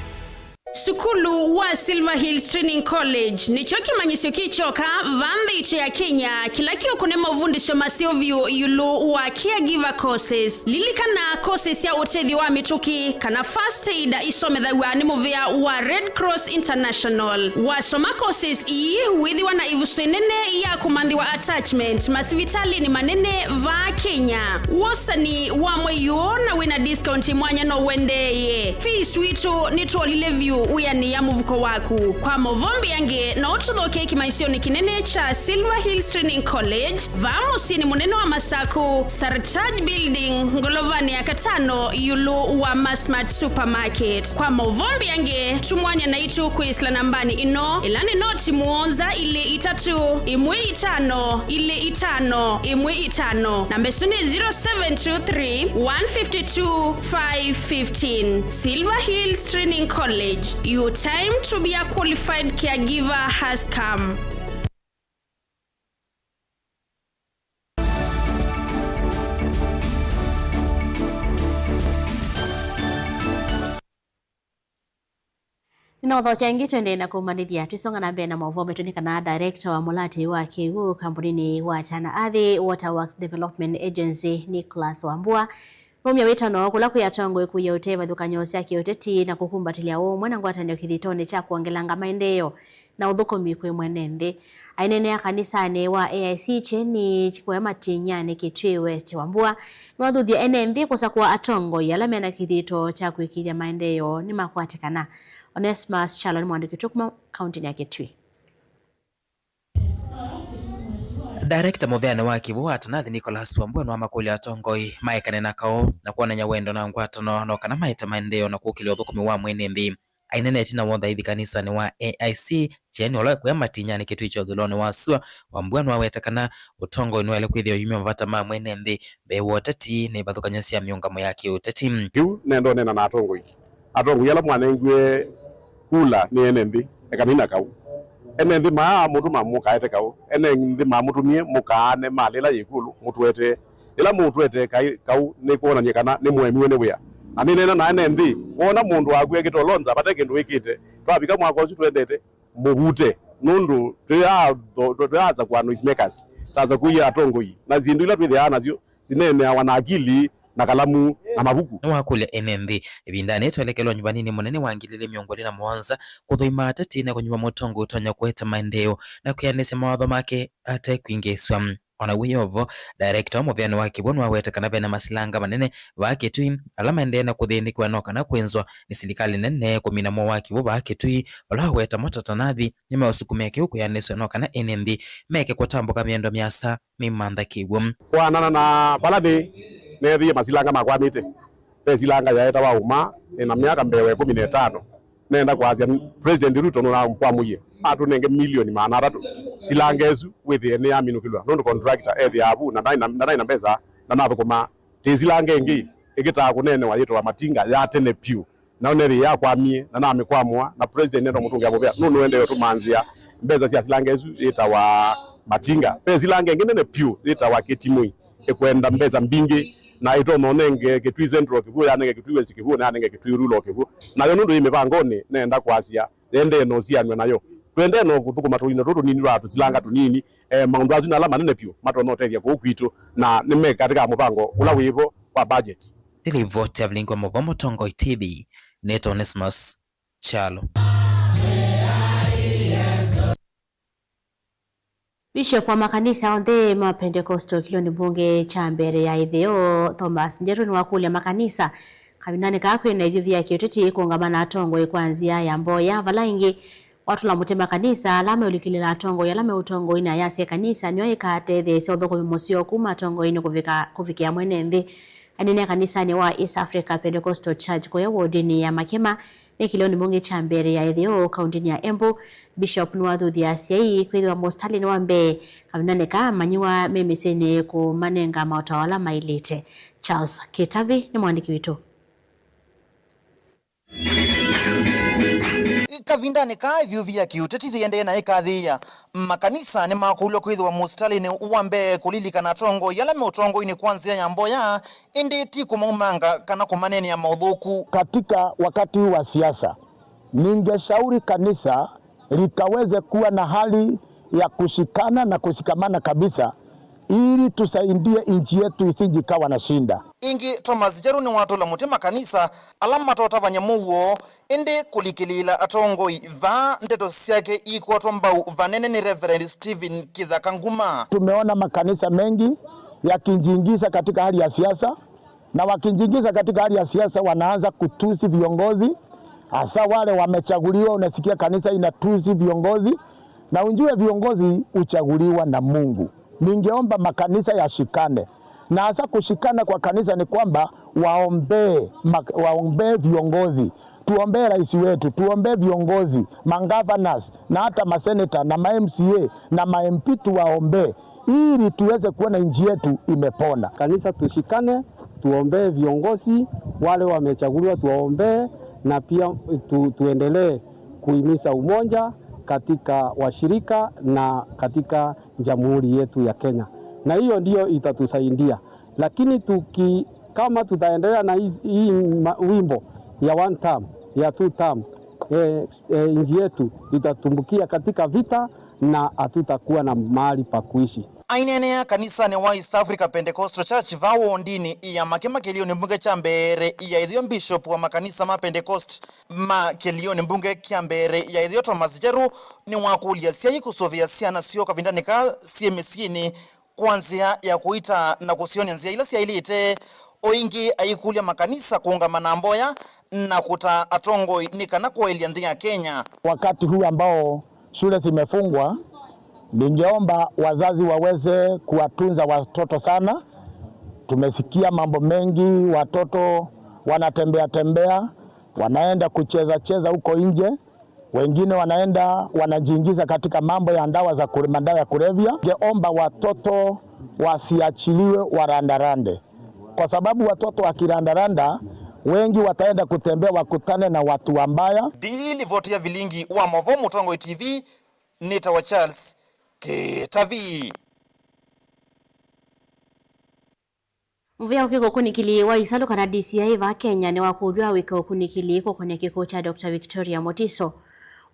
Sukulu wa Silver Hills Training College nĩkyo kĩmanyĩsyo kĩ kyoka vaa nthĩ itũ ya Kenya kĩla kĩũkũne mavundĩsyo maseo vyũ ĩũlũ wa caregiver courses. Lilikana, courses sya ũtethyo wa mĩtũkĩ kana first aid isomethaw'a nĩ mũvĩa wa Red Cross International. Wasoma courses ii, wĩthĩwa na ĩvuso ĩnene ya kũmanthĩwa attachment masivitalĩnĩ manene vaa Kenya. Wosani wa mwei ũũ na wĩna discount mwanya no ũendeeye. Fees witũ nĩtwolile vyũ wĩanĩĩa mũvuko waku. Kwa maũvoo mbeange, no ũtũthokee kĩmanyĩsyonĩ kĩnene kya Silver Hills Training College, vaa mũsyĩnĩ mũnene wa Masakũ, Sartaj Building, ngolovanĩ ya katano, ĩũlũ wa Masmart Supermarket. Kwa maũvoo mbeange, tumwanya naitũ kwĩsĩla nambanĩ ĩno, ĩla nĩ noti mũonza ilĩ itatũ ĩmwe itano ilĩ itano ĩmwe itano. Namba ĩsu nĩ zero seven two three, one fifty two, five fifteen. Silver Hills Training College, your time to be a qualified caregiver has come. Nĩnaũthokya ĩngĩ, twendee na kũmanyĩthya. Twĩsonga na mbee na maũvoo metũ nĩ kana director wa mũlatĩ wa kĩw'ũ kambuninĩ wa Tana Athi Water Works Development Agency, Nicholas Wambua, Maumya wĩtano kũla kwĩ atongoi kũia ũtee ivathũkany'o sya kĩũteti na kũkumbatĩlya ũũmwe na ngwatanĩo kĩthitonĩ kya kwongelanga maendeeo na ũthũkũmi kwĩ mwene nthĩ. Aineenea kanisanĩ wa A I C Kyeni kũya Matinyanĩ Kitui West, Wambua nĩwathuthie ene nthĩ kũsakũa atongoi ala mena kĩthito kya kũĩkĩĩthya maendeeo nĩmakwatĩkana. Onesmus Kyalo nĩ mũandĩki witũ kuma kauntinĩ ya Kitui. Director mũveanĩ wa kĩw'ũ wa Atanathi Nicholas Wambua nĩwamakũlya atongoi maekane na kaũ na kwonany'a wendo na ngwatano no kana maete maendeeo na kũkĩlya ũthũkũmi wa mwene nthĩ. Aineenea ĩtina wa ũthaithi kanisanĩ wa A I C Kyeni ũla wĩ kũya Matinyanĩ Kitui kya ũthũĩlonĩ wa sua, Wambua nĩwaweta kana ũtongoi nĩwaĩle kwĩthĩwa ũyumya mavata ma mwene nthĩ mbee wa ũteti na ivathũkany'o sya mĩũngamo ya kĩũteti. Kĩu nenda ũneena na atongoi. Atongoi ala mwanengiwe kula nĩ ene nthĩ, ekanai na kaũ. Ene nthĩ maamũtũma mũkaete kaũ. Ene nthĩ maamũtũmie mũkaane malĩ ĩla yĩ ĩkũlũ, mũtũetee. Ĩla mũtũetee kai-, kaũ nĩkwonany'a kana nĩmũemiwe nĩ wĩa. Na nĩneena na ene nthĩ, woona mũndũ waku ekĩte ũlonza vate kĩndũ wĩkĩte, twavika mwaka ũsu twendete, mũvute, nũndũ tũyatho-, tũ-, tũyasakũa noise makers, tasakũie atongoi, na syĩndũ ila twĩthĩawa nasyo sineeneawa na akili na kalamu na mavuku. Nĩwakũlya ene nthĩ ĩvindanĩ twelekelwa nyuvanĩnĩ mũnene wa ngili ilĩ mĩongo ĩlĩ na mũonza kũthũima ateti na kũnyuva mũtongoi ũtonya kũete maendeeo na kwĩanĩsya mawatho make ate kwingĩĩsw'a. O na wĩ o vo, director wa mũveanĩ wa kĩw'ũ nĩwaweta kana ve na masilanga manene vaa Kitui ala maendee na kũthĩnĩkĩwa no kana kwĩnzwa nĩ silikalĩ nene kũmina mũo wa kĩw'ũ vaa Kitui, vala waweta mo ta Atanathi nĩmeũsukumĩa kĩw'ũ kwĩanĩsw'a no kana ene nthĩ meke kũtambũka mĩendo mĩasa mĩimantha kĩw'ũ. Kwanana na vala nĩ neethĩie masilanga makwamĩte, ve silanga yaetawa Uma, ĩna myaka mbee wa ĩkũmi na ĩtano. Nenda kwasya President Ruto nũnakwamũie atũnenge milioni maana atatũ silanga ĩsu wĩthĩe nĩyaminũkĩlw'a, nũndũ contractor ethĩaa vu na ndaĩ na, na ndaĩ na mbesa, ndanathũkũmaa. Twĩ silanga ĩngĩ ĩkĩtaa kũneenewa yĩtawa Matinga ya tene vyũ, nayo nethĩie yakwamie na namĩkwamũa, na President nenda mũtũngĩa mũvea nũndũ nũendee ũtũmanzĩa mbesa sya silanga ĩsu yĩtawa Matinga. Ve silanga ĩngĩ nene vyũ yĩtawa Kĩtimũi ĩkwenda mbesa mbingĩ, na ĩtonya ũnenge Kitui Central kĩw'ũ, yanenge Kitui West kĩw'ũ, na yanenge Kitui Rural kĩw'ũ. Nayo nũndũ yĩ mĩvangonĩ, nenda kwasya yendee na ũsianw'a nayo. Twendee na kũthũkũma tũindo tũtũ tũnini twa tũsilanga tũnini, eh, maũndũ asu nĩ ala manene vyũ matonya ũtethya kũu kwitũ, na nĩ me katĩ ka mũvango ũla wĩ vo wa budget. Nĩ livoti ya Vilingi wa Mũvoo Mũtongoi T V, nĩtawa Onesmus Kyalo. Bishop wa makanisa onthe ma Pentecostal kĩlĩonĩ mbunge kya mbee ya ĩtheo, Thomas Njeru, nĩwakũlya makanisa kavindanĩ kaa kwĩ na ĩvyũvi ya kĩũteti kũũngama na atongoi kwa nzĩa ya mboya, vala ĩngĩ watũla mũtĩ makanisa ala meũlikĩlĩla atongoi ala me ũtongoinĩ, ayasya ĩkanisa nĩyo ĩkatetheesya ũthũkũmi mũseo kuma atongoinĩ kũvika, kũvikĩa mwene nthĩ. Aneenea kanisanĩ wa East Africa Pentecostal Church kũya wodinĩ ya Makema, nĩ kĩlĩonĩ mbunge kya mbee ya ĩtheo kauntinĩ ya Embu, Bishop nĩwathuthya asyai kwĩthĩwa mũsitalĩnĩ wa mbee kavindanĩ kaa amanyĩw'a me mĩsyĩnĩ kũmanenga maũtao ala maĩlĩte. Charles Kĩtavi nĩ mũandĩki witũ. Kavindanĩ kaa ĩvyũvi ya kĩũteti yĩendee na ĩkathĩĩa, makanisa nĩmakũlw'a kwĩthĩwa mũsitalĩnĩ wa mbee kũlilikana atongoi ala me ũtongoinĩ kwa nzĩa ya mboya, ĩndĩ ti kũmaumanga kana kũmaneenea maũthũku. Katika wakati huu wa siasa, ningeshauri kanisa likaweze kuwa na hali ya kushikana na kushikamana kabisa, ili tusaidie nchi yetu isije ikawa na shida. Ĩngĩ, Thomas Njeru nĩwatũla mũtĩ makanisa ala matotavany'a mũuo, ĩndĩ kũlikĩlĩĩla atongoi. Vaa ndeto syake ikwatwa mbau vanene nĩ Reverend Stephen Kĩthaka Nguma. Tumeona makanisa mengi yakijiingiza katika hali ya siasa, na wakijiingiza katika hali ya siasa wanaanza kutusi viongozi, hasa wale wamechaguliwa. Unasikia kanisa inatusi viongozi, na unjue viongozi huchaguliwa na Mungu. Ningeomba makanisa yashikane, na hasa kushikana kwa kanisa ni kwamba waombee ma-, waombee viongozi, tuombee rais wetu, tuombee viongozi, ma governors, na hata maseneta na ma M C A na ma M P tuwaombee, ili tuweze kuona nchi yetu imepona. Kanisa tushikane, tuombee viongozi, wale wamechaguliwa tuwaombee, na pia tu-, tuendelee kuhimiza umoja katika washirika na katika jamhuri yetu ya Kenya, na hiyo ndiyo itatusaidia. Lakini tuki-, kama tutaendelea na hii, hii ma-, wimbo ya one term, ya two term, eh, eh, nchi yetu itatumbukia katika vita na hatutakuwa na mahali pa kuishi. Aineenea kanisanĩ wa East Africa Pentecostal Church vaa wondinĩ ya Makema kĩlĩonĩ mbunge kya mbee ya ĩtheo, Bishop wa makanisa ma Pentecost ma kĩlĩonĩ mbunge kya mbee ya ĩtheo, Thomas Njeru, nĩwakũlya asyai kũsũvĩa syana syoo kavindanĩ kaa syĩ mĩsyĩnĩ kwa nzĩa ya kũita na kũsyonĩa nzĩa ila syaĩlĩte. O ĩngĩ aikũlya makanisa kũũngama na mboya na kũtaa atongoi nĩ kana kũaĩlya nthĩ ya Kenya. Wakati huu ambao shule zimefungwa, ningeomba wazazi waweze kuwatunza watoto sana. Tumesikia mambo mengi, watoto wanatembea tembea, wanaenda kucheza cheza huko nje. Wengine wanaenda wanajiingiza katika mambo ya dawa za kule-, madawa ya kulevya. Ningeomba watoto wasiachiliwe warandarande, kwa sababu watoto wakirandaranda, wengi wataenda kutembea wakutane na watu wabaya. Ndilivoti ya vilingi wa maũvoo Mũtongoi T V, nĩtawa Charles Kĩtavi. Mũvĩa ũkĩ kũkunĩkĩli wa isalũ kana D C I vaa Kenya nĩwakũlw'a wĩke ũkunĩkĩli kũkonĩa kĩkw'ũ kya Doctor Victoria Mutiso,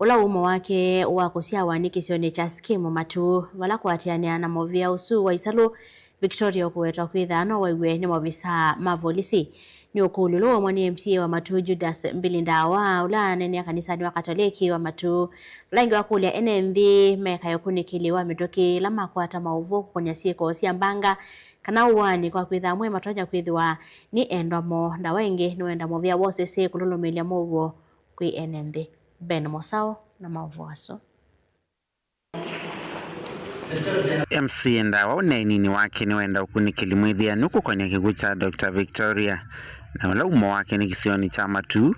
ũla ũmo wake wa kũsyawa nĩ kĩsionĩ kya Sikimu Matuu, vala kũatĩanĩa na mũvĩa ũsu wa isalũ, Victoria ũkũwetwa kwĩtha no waiw'e nĩ maovisaa ma volisi. Nĩ ũkũlyo ũla waumwa nĩ M C A wa Matuu, Judas Mbili Ndawa, ũla aneenea kanisanĩ wa Katoleki wa Matuu, vala ĩngĩ wakũlya ene nthĩ mekae ũkunĩkĩli wa mĩtũkĩ ĩla makwata maũvoo kũkonĩa syĩko sya mbanga kana ũaani, kwa kwĩtha amwe matonya kwĩthĩwa nĩ endwa moo. Ndawa ĩngĩ nĩwenda mũvĩa wa ũsese kũlũlũmĩĩlya mũuo kwĩ ene nthĩ. Ben Mũsaũ na maũvoo asu. M C A Ndawa ũneeninĩ wake nĩwenda ũkunĩkĩli mwĩthĩanu kũkonĩa kĩkw'ũ kya Doctor Victoria, na ũla umo wake nĩ kĩsionĩ kya Matuu,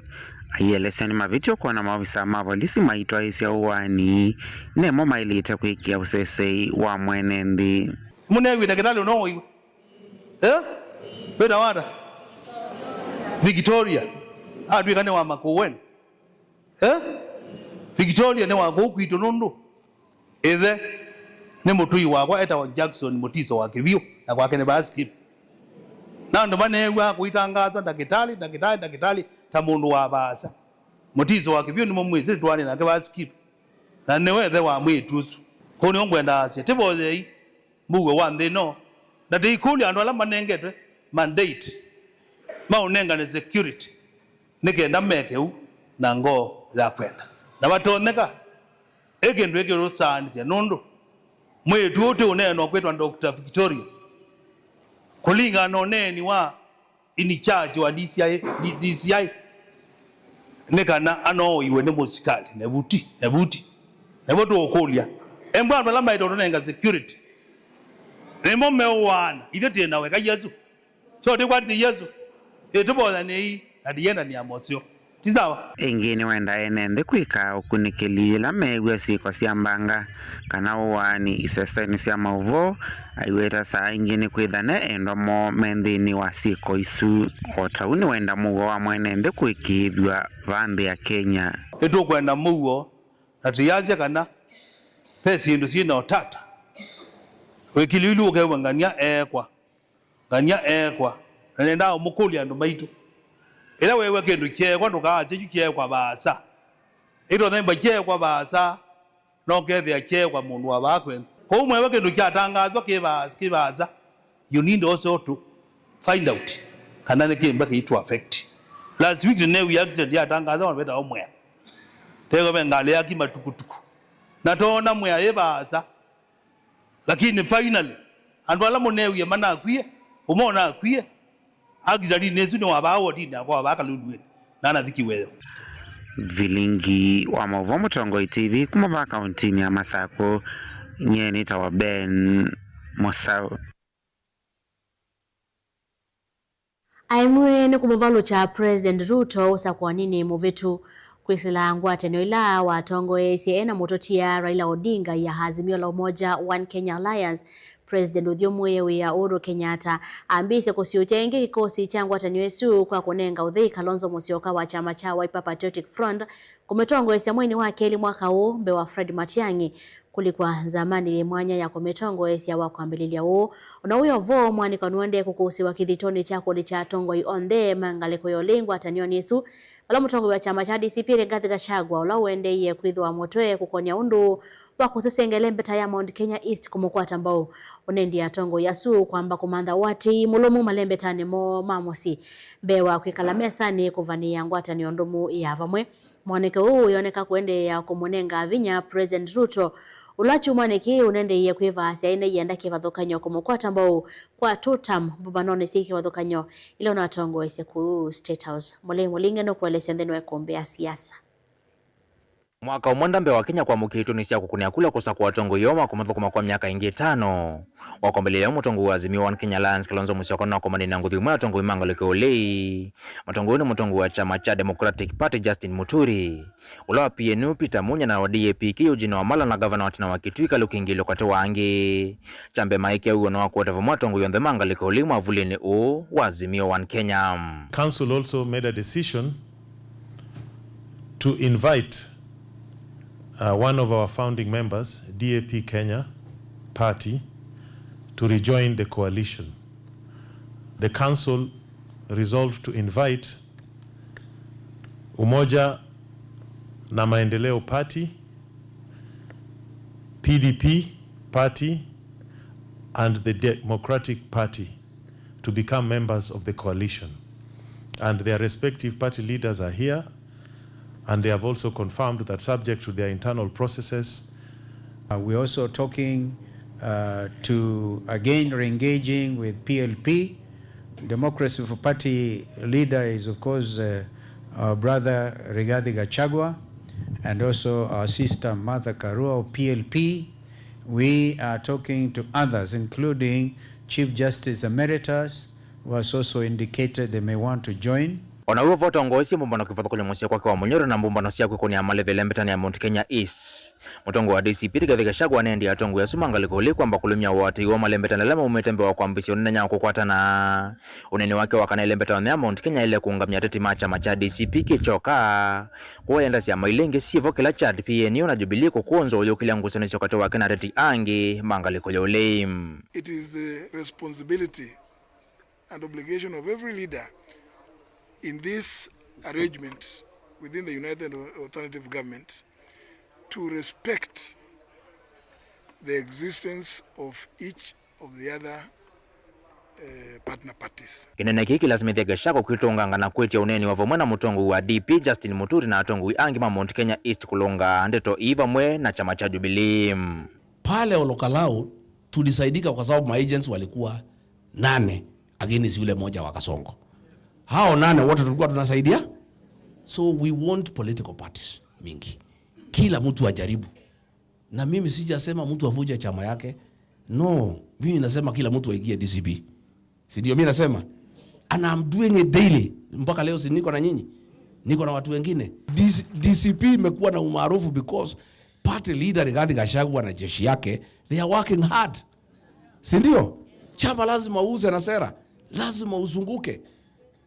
aielesya nĩ mavĩtyo kwona maovisaa ma volisi maitwaĩĩsya ũaani nemo maĩlĩte kwĩkĩa ũsesei wa mwene nthĩ. Mũneew'e ndakĩtalĩ ũno ũiwe? Eh? Wĩtawa ata? Victoria atw'ĩka nĩ wa Makueni. Eh? Victoria nĩ wa kũu kwitũ nũndũ ĩthe nĩ mũtũi wakwa etawa Jackson Mutiso wa Kĩvyũ, na kwake nĩ vaa Sikimu. Na andũ maneew'aa kũitangaaswa ndakĩtalĩ, ndakĩtalĩ, ndakĩtalĩ ta mũndũ wa vaasa. Mutiso wa Kĩvyũ nĩmũmwĩsĩ, nĩtwaanĩe nake vaa Sikimu. Na nĩwe ĩthe wa mwĩĩtu ũsu. Kũu nĩo ngwenda asye, tĩvoyei mũuo wa nthĩ ĩno, na tũikũlya andũ ala manengetwe mandate maũnengane security, nĩ kenda meke ũu na ngoo ya kwenda. Na vatonyeka, ĩ kĩndũ ĩkĩũsaanĩsya, nũndũ mwĩĩtu ũũ tĩ ũneenwa kwĩtwa Doctor Victoria, kũlingana na ũneeni wa in charge wa D C I, D-, D C I, nĩ kana anooiwe nĩ mũsikalĩ na vuti, na vuti. Nĩvo tũũkũlya, embwa andũ ala maĩte ũtũnenga security nĩmo meũaana, ithyĩ twĩ na weka Yesũ. So tĩkwatĩsye Yesũ, ĩtũvoyanĩei na tĩyendanĩa moseo. Ti sawa. Ĩngĩ nĩwenda ene nthĩ kwĩka ũkunĩkĩli yĩla meew'a syĩko sya mbanga kana ũaani isesenĩ sya maũvoo, aiweta saa ingĩ nĩ kwĩthane endwa moo me nthĩnĩ wa syĩko isu. O ta ũu nĩwenda mũuo wa mwene nthĩ kũĩkĩĩthw'a vaa nthĩ ya Kenya. Nĩtũkwenda mũuo na tũyasya kana ve syĩndũ syĩ na ũtata. Wĩkilĩĩlu ũkew'a ngania eekwa. Ngania eekwa, na nĩendaa ũmũkũlya andũ maitũ. Ĩla weew'a kĩndũ kyeekwa, ndũkaasye, "Kyu kyeekwa vaasa." Ĩtonya ĩmba kyeekwa vaasa, no kethĩa kyeekwa mũndũ wa vaa kwene. Kwoou mweew'a kĩndũ kyatangaaswa kĩ vaa-, kĩ vaasa, you need also to find out kana nĩ kĩmba kĩitũ affect. Last week nĩneewie accident yatangaaswa vandũ vetawa Mwea. Teew'a ve ngalĩ yaki matukutuku. Na toona Mwea yĩ vaasa. Lakini finally, andũ ala mũneewie manakwie, ũmwe ũnakwie, akisalinĩ ĩsu nĩ wa vaa wodinĩ yakwa wa vaa Kalunduĩnĩ, na anathi kĩweo. Vilingi wa maũvoo Mũtongoi T V kuma vaa kauntinĩ ya Masakũ, nyie nĩtawa Ben Mũsaũ. Aemie nĩ kũmũvalũkya President Ruto ũsakũaninĩ mũvĩtu. Kwĩsĩla ngwatanĩo ila watongoeesye e na mũtũtia Raila Odinga ya Azimio la Umoja One Kenya Alliance, President ũthyũmũĩe wĩa Uhuru Kenyatta ambĩĩsye kũsiũkya ĩngĩ kĩkosi kya ngwatanĩo ĩsu kwa kũnenga ũthei Kalonzo Musyoka wa kyama kya Wiper Patriotic Front kũmĩtongoesya mweinĩ wa kelĩ mwaka ũũ mbee wa Fred Matiang'i kũlikwa nzamanĩ yĩ mwanya ya kũmĩtongoesya wa kwambĩlĩlya ũũ. O na wĩ o vo, mũaanĩko nũendee kũkũsĩĩwa kĩthitonĩ kya kũlikya atongoi onthe ma ngalĩko ya ũlei ngwatanĩonĩ ĩsu, vala mũtongoi wa kyama kya D C P Rigathi Gachagua, ũla ũendeeie kwĩthĩwa mũtwe kũkonĩa ũndũ wa kũsesenga ĩlembeta ya Mount Kenya East kũmũkwata mbau. Ũnendie atongoi asu kwamba kũmantha ũatĩĩi mũlũmu malembetanĩ moo ma mũsyĩ mbee wa kwĩkala mesanĩ kũvanĩĩa ngwatanĩo ndũmu ya vamwe. Mwoneke ũũ ũyoneka kũendeea kũmũnenga vinya President Ruto, ũla kyumwanĩ kĩĩ ũnendeie kwĩvaasya ĩna ienda kĩvathũkany'o kũmũkwata mbau kwa two term mbũmbanonĩ syĩ kĩvathũkany'o ila ũnatongoesye kũu State House. Mũlei Mũlinge nũkũelesya nthĩnĩ wa ĩkũmbĩ ya siasa. Mwaka ũmwe nda mbee wa Kenya kwamũkĩa itũni sya kũkũnĩa kula kũsakũa atongoi oo ma kũmathũkũma kwa myaka ĩngĩ ĩtano, wakwambĩlĩlya mũtongoi wa Azimio One Kenya Alliance Kalonzo Musyoka nĩwakomanĩe na nguthu imwe atongoi ma ngalĩko ya ũlei. Mũtongoi ũũ nĩ mũtongoi wa kyama kya Democratic Party Justin Muturi, ũla wa P N U Peter Munya na wa D A P Eugene Wamalwa na ngavana wa tene wa Kitui Kalukingilo katĩ wa angĩ. Kya mbee maĩkĩa wĩw'ano wa kũete vamwe atongoi onthe ma ngalĩko ya ũlei mwavulĩnĩ ũũ wa Azimio One Kenya. Council also made a decision to invite, uh, one of our founding members, D A P Kenya Party, to rejoin the coalition. The council resolved to invite Umoja na Maendeleo Party, P D P Party, and the Democratic Party to become members of the coalition. And their respective party leaders are here, and they have also confirmed that, subject to their internal processes, uh, we're also talking, uh, to again re-engaging with P L P. Democracy for Party leader is, of course, uh, our brother Rigathi Gachagua, and also our sister Martha Karua of P L P. We are talking to others, including Chief Justice Emeritus, who has also indicated they may want to join. O na wĩvo atongoesye mbũmbano kĩvathũkany'o mũsyĩ kwake wa Mũnyoro na mbũmbano sya kwĩkũnĩa malĩve ĩlembetanĩ ya Mount Kenya East, mũtongoi wa D C P Rigathi Gachagua aneendie atongoi asu ma ngalĩko ya ũlei kwamba kũlũmya ũatĩĩi woo malembetanĩ ala maumĩte mbee wa kwambĩsya ũnene nyaũ kũkwatana. Ũneeni wake wa kana ĩlembeta yonthe ya Mount Kenya yaĩle kũũngamya ateti ma kyama kya D C P kĩ kyoka, kũũ ayenda syama ila ingĩ syĩ vo kĩla kya P N U na Jubilee kũkwonza ũyũkĩlya ngusanĩsyo katĩ wake na ateti angĩ ma ngalĩko ya ũlei. It is the responsibility and obligation of every leader in this arrangement within the United Alternative Government to respect the existence of each of the other, eh, partner parties. Kĩnene kĩĩ kĩlasimĩthya Gachagua kwĩtũnganga na kwĩtya ũneeni wa vamwe na mũtongoi wa D P Justin Muturi na atongoi angĩ ma Mount Kenya East kũlũnga ndeto ii vamwe na kyama kya Jubilee. Pale Olokalou tulisaidika kwa sababu maagents walikuwa nane against yule moja wa Kasongo. Hao nane wote tulikuwa tunasaidia. So we want political parties mingi. Kila mtu ajaribu. Na mimi sijasema mtu avuje chama yake. No, mimi nasema kila mtu aingie D C P. Si ndio mimi nasema? And I'm doing it daily. Mpaka leo si niko na nyinyi? Niko na watu wengine. D C, D C P imekuwa na umaarufu because party leader Rigathi Gachagua na jeshi yake, they are working hard. Si ndio? Chama lazima uuze na sera. Lazima uzunguke.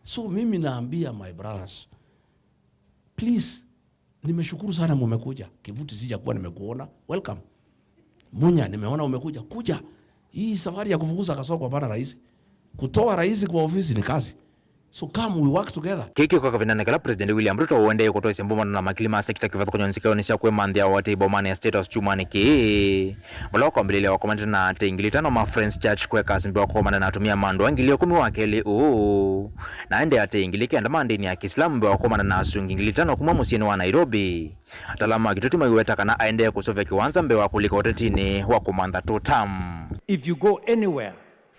So mimi naambia my brothers, please, nimeshukuru sana mumekuja. Kivuti sijakuwa nimekuona. Welcome. Munya, nimeona umekuja. Kuja. Hii safari ya kufukuza Kasongo hapana rahisi. Kutoa rais kwa ofisi ni kazi. So come, we work together. Kĩĩ kĩũka kavindanĩ kala President William Ruto ũendee kũtwaisya mbũmbano na makili ma sekita kĩvathũkany'o nzikaonĩ sya kwĩmanthĩa ũatĩĩi bomanĩ ya State House kyumwanĩ kĩĩ, vala wakwambĩlĩlya wakomanĩte na aatĩĩi ngili itano ma Friends Church kweka asembĩ wa kũkomana na atumĩa ma andũ a ngili ĩkũmi wa kelĩ ũũ, na aendee aatĩĩi ngili kenda ma ndĩni ya Kĩsilamu mbee wa kũkomana na asungi ngili itano kuma mũsyĩnĩ wa Nairobi. Ataalamu ma kĩtũti maiweta kana aendee kũseũvya kĩwanza mbee wa kũlika ũtetinĩ wa kũmantha two term. If you go anywhere,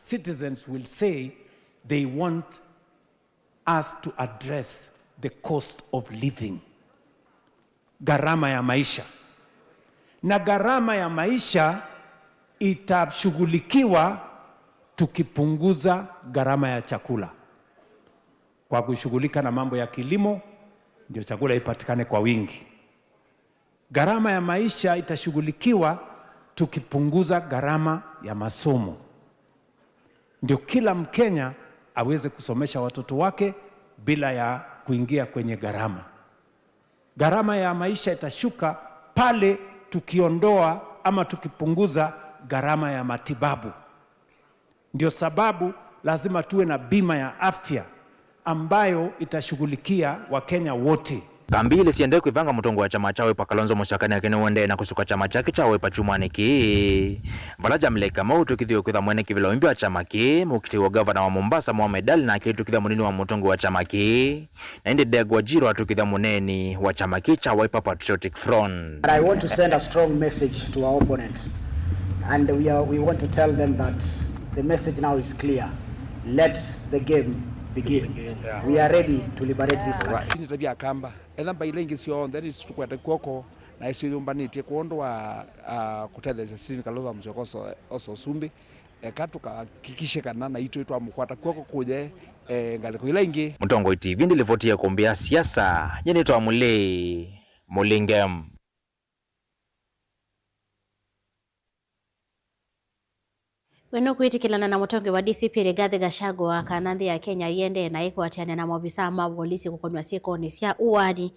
citizens will say they want us to address the cost of living, gharama ya maisha. Na gharama ya maisha itashughulikiwa tukipunguza gharama ya chakula kwa kushughulika na mambo ya kilimo, ndio chakula ipatikane kwa wingi. Gharama ya maisha itashughulikiwa tukipunguza gharama ya masomo, ndio kila Mkenya aweze kusomesha watoto wake bila ya kuingia kwenye gharama. Gharama ya maisha itashuka pale tukiondoa ama tukipunguza gharama ya matibabu. Ndio sababu lazima tuwe na bima ya afya ambayo itashughulikia Wakenya wote. Kambi ilĩ siendee kwĩvanga mũtongoi wa kyama kya Wiper Kalonzo Musyoka nake nĩũendee na kũsuka kyama kyake kya Wiper kyumwanĩ kĩĩ, vala Jamilek Kamau ũtw'ĩkĩthiw'e kwĩtha mwene kĩvĩla wa kyama kĩĩ, mũkitĩi wa ngavana wa Mombasa Mohamed Ali nake aitw'ĩkĩthya mũnini wa mũtongoi wa kyama kĩĩ, na ĩndĩ Ndegwa Jiro atw'ĩkĩthya mũneeni wa kyama kĩĩ kya Wiper Patriotic Front. But I want to send a strong message to our opponent, and we are, we want to tell them that the message now is clear. Let the game begin. We are ready to liberate this country. Lakini tabia kamba, etha mbaila ingĩ syonthe nĩtũkwete kw'oko na ĩsyũyũmbanĩtye kwondũ wa, ah, kũtetheesya Stephen Kalonzo Musyoka oso, oso ũsumbĩ. Eka tũkahakikishe kana naitũ nĩtwamũkwata kw'oko kũye, eh, ngalĩko ila ingĩ. Mũtongoi T V ndĩlĩvotie kũmbĩa siasa, nyie nĩtawa Mũlĩi Mũlinge. We nũkwĩtĩkĩlana na mũtongoi wa D C P Rigathi Gachagua kana nthĩ ya Kenya ĩendee na ĩkwatĩane na maovisaa ma volisi kũkonw'a syĩkonĩ sya ũaani?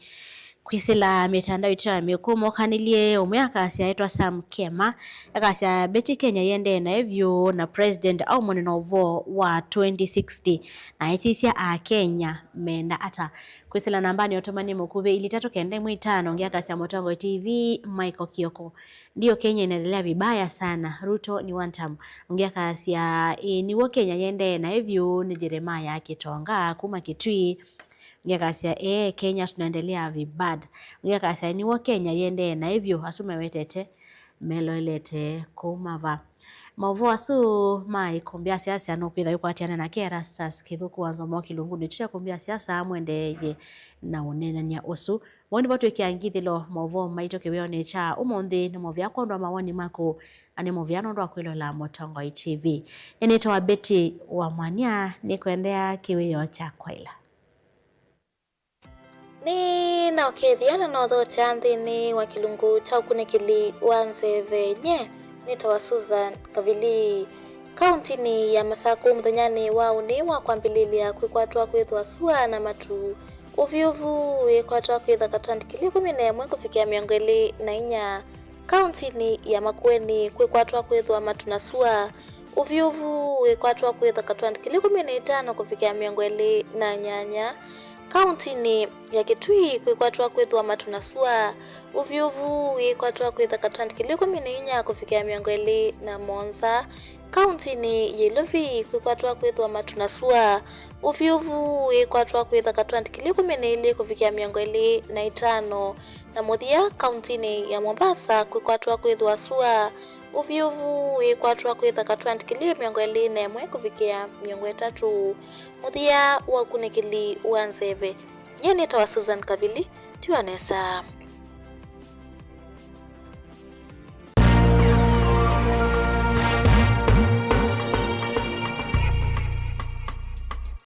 Kwĩsĩla mĩtandao ĩtũ ya mĩkũmo, kanĩlye ũmwe akasya aĩtwa Sam Kema, akasya Betty, Kenya ĩendee naĩ vyũ na President aumane na ũvoo wa twenty sixty, na aisisya Akenya menda ata. Kwĩsĩla nambanĩ ya ũtũmani mũkuvĩ, ilĩ itatũ kenda ĩmwe itano, ũngĩ akasya Mũtongoi T V, Michael Kioko. Ndio, Kenya inaendelea vibaya sana. Ruto ni one term. Ũngĩ akasya, ĩĩ, nĩw'o Kenya yendee naĩ vyũ. Nĩ Jeremiah Kitonga kuma Kitui. Ũngĩ akasya, ee, Kenya tunaendelea vibad. Ũngĩ akasya, nĩw'o Kenya yendee naĩ vyũ. Asu mewetete meloelete kuma va. Maũvoo asu ma ĩkũmbĩ ya siasa nũkwĩtha wĩkwatĩana nake Erastus Kĩthũku wa Nzomo Kĩlungunĩ tũ kya ĩkũmbĩ ya siasa amwendeeye na ũneenany'a ũsu. Vau nĩvo twĩkĩa ngithĩlo maũvoo maitũ kĩwĩonĩ kya ũmũnthĩ. Nĩ mũvea kwondũ wa mawoni maku, na nĩ mũvea nũndũ wa kwĩloela Mũtongoi T V. Nĩnĩtawa Betty wa Mwania, nĩkwendea kĩwĩoo kya kwaĩla. Nĩ naũkethya na nothokya nthĩnĩ wa kĩlungu kya ũkunĩkĩli wa nzeve. Nye nĩtawa Susan Kavili. Kauntinĩ ya Masakũ mũthenyanĩ wa ũnĩ wa kwambĩlĩlya kwĩkwatwa kwĩthwa sua na matu. Ũvyũvu wĩkwatwa kwĩtha katwandĩ kĩlĩ ĩkũmi na ĩmwe kũvikĩa mĩongo ĩlĩ na inya. Kauntinĩ ya Makueni kwĩkwatwa kwĩthwa matu na sua. Ũvyũvu wĩkwatwa kwĩtha katwandĩ kĩlĩ ĩkũmi na itano kũvikĩa mĩongo ĩlĩ na nyanya. Kauntinĩ ya Kitui kwĩkwatwa kwĩthwa matu na sua. Ũvyũvu wĩkwatwa kwĩtha katwandĩ kĩlĩ ĩkũmi na inya kũvikĩa mĩongo ĩlĩ na mũonza. Kauntinĩ ya Ilovi kwĩkwatwa kwĩthwa matu na sua. Ũvyũvu wĩkwatwa kwĩtha katwandĩ kĩlĩ ĩkũmi na ilĩ kũvikĩa mĩongo ĩlĩ na itano. Na mũthya, kauntinĩ ya Mombasa kwĩkwatwa kwĩthwa sua. Ũvyũvu wĩkwatwa kwĩtha katwandĩ kĩlĩ mĩongo ĩlĩ na ĩmwe kũvikĩa mĩongo ĩtatũ. Mũthya wa ũkunĩkĩli wa nzeve. Nyie nĩtawa Susan Kavili. Tiwa nesa.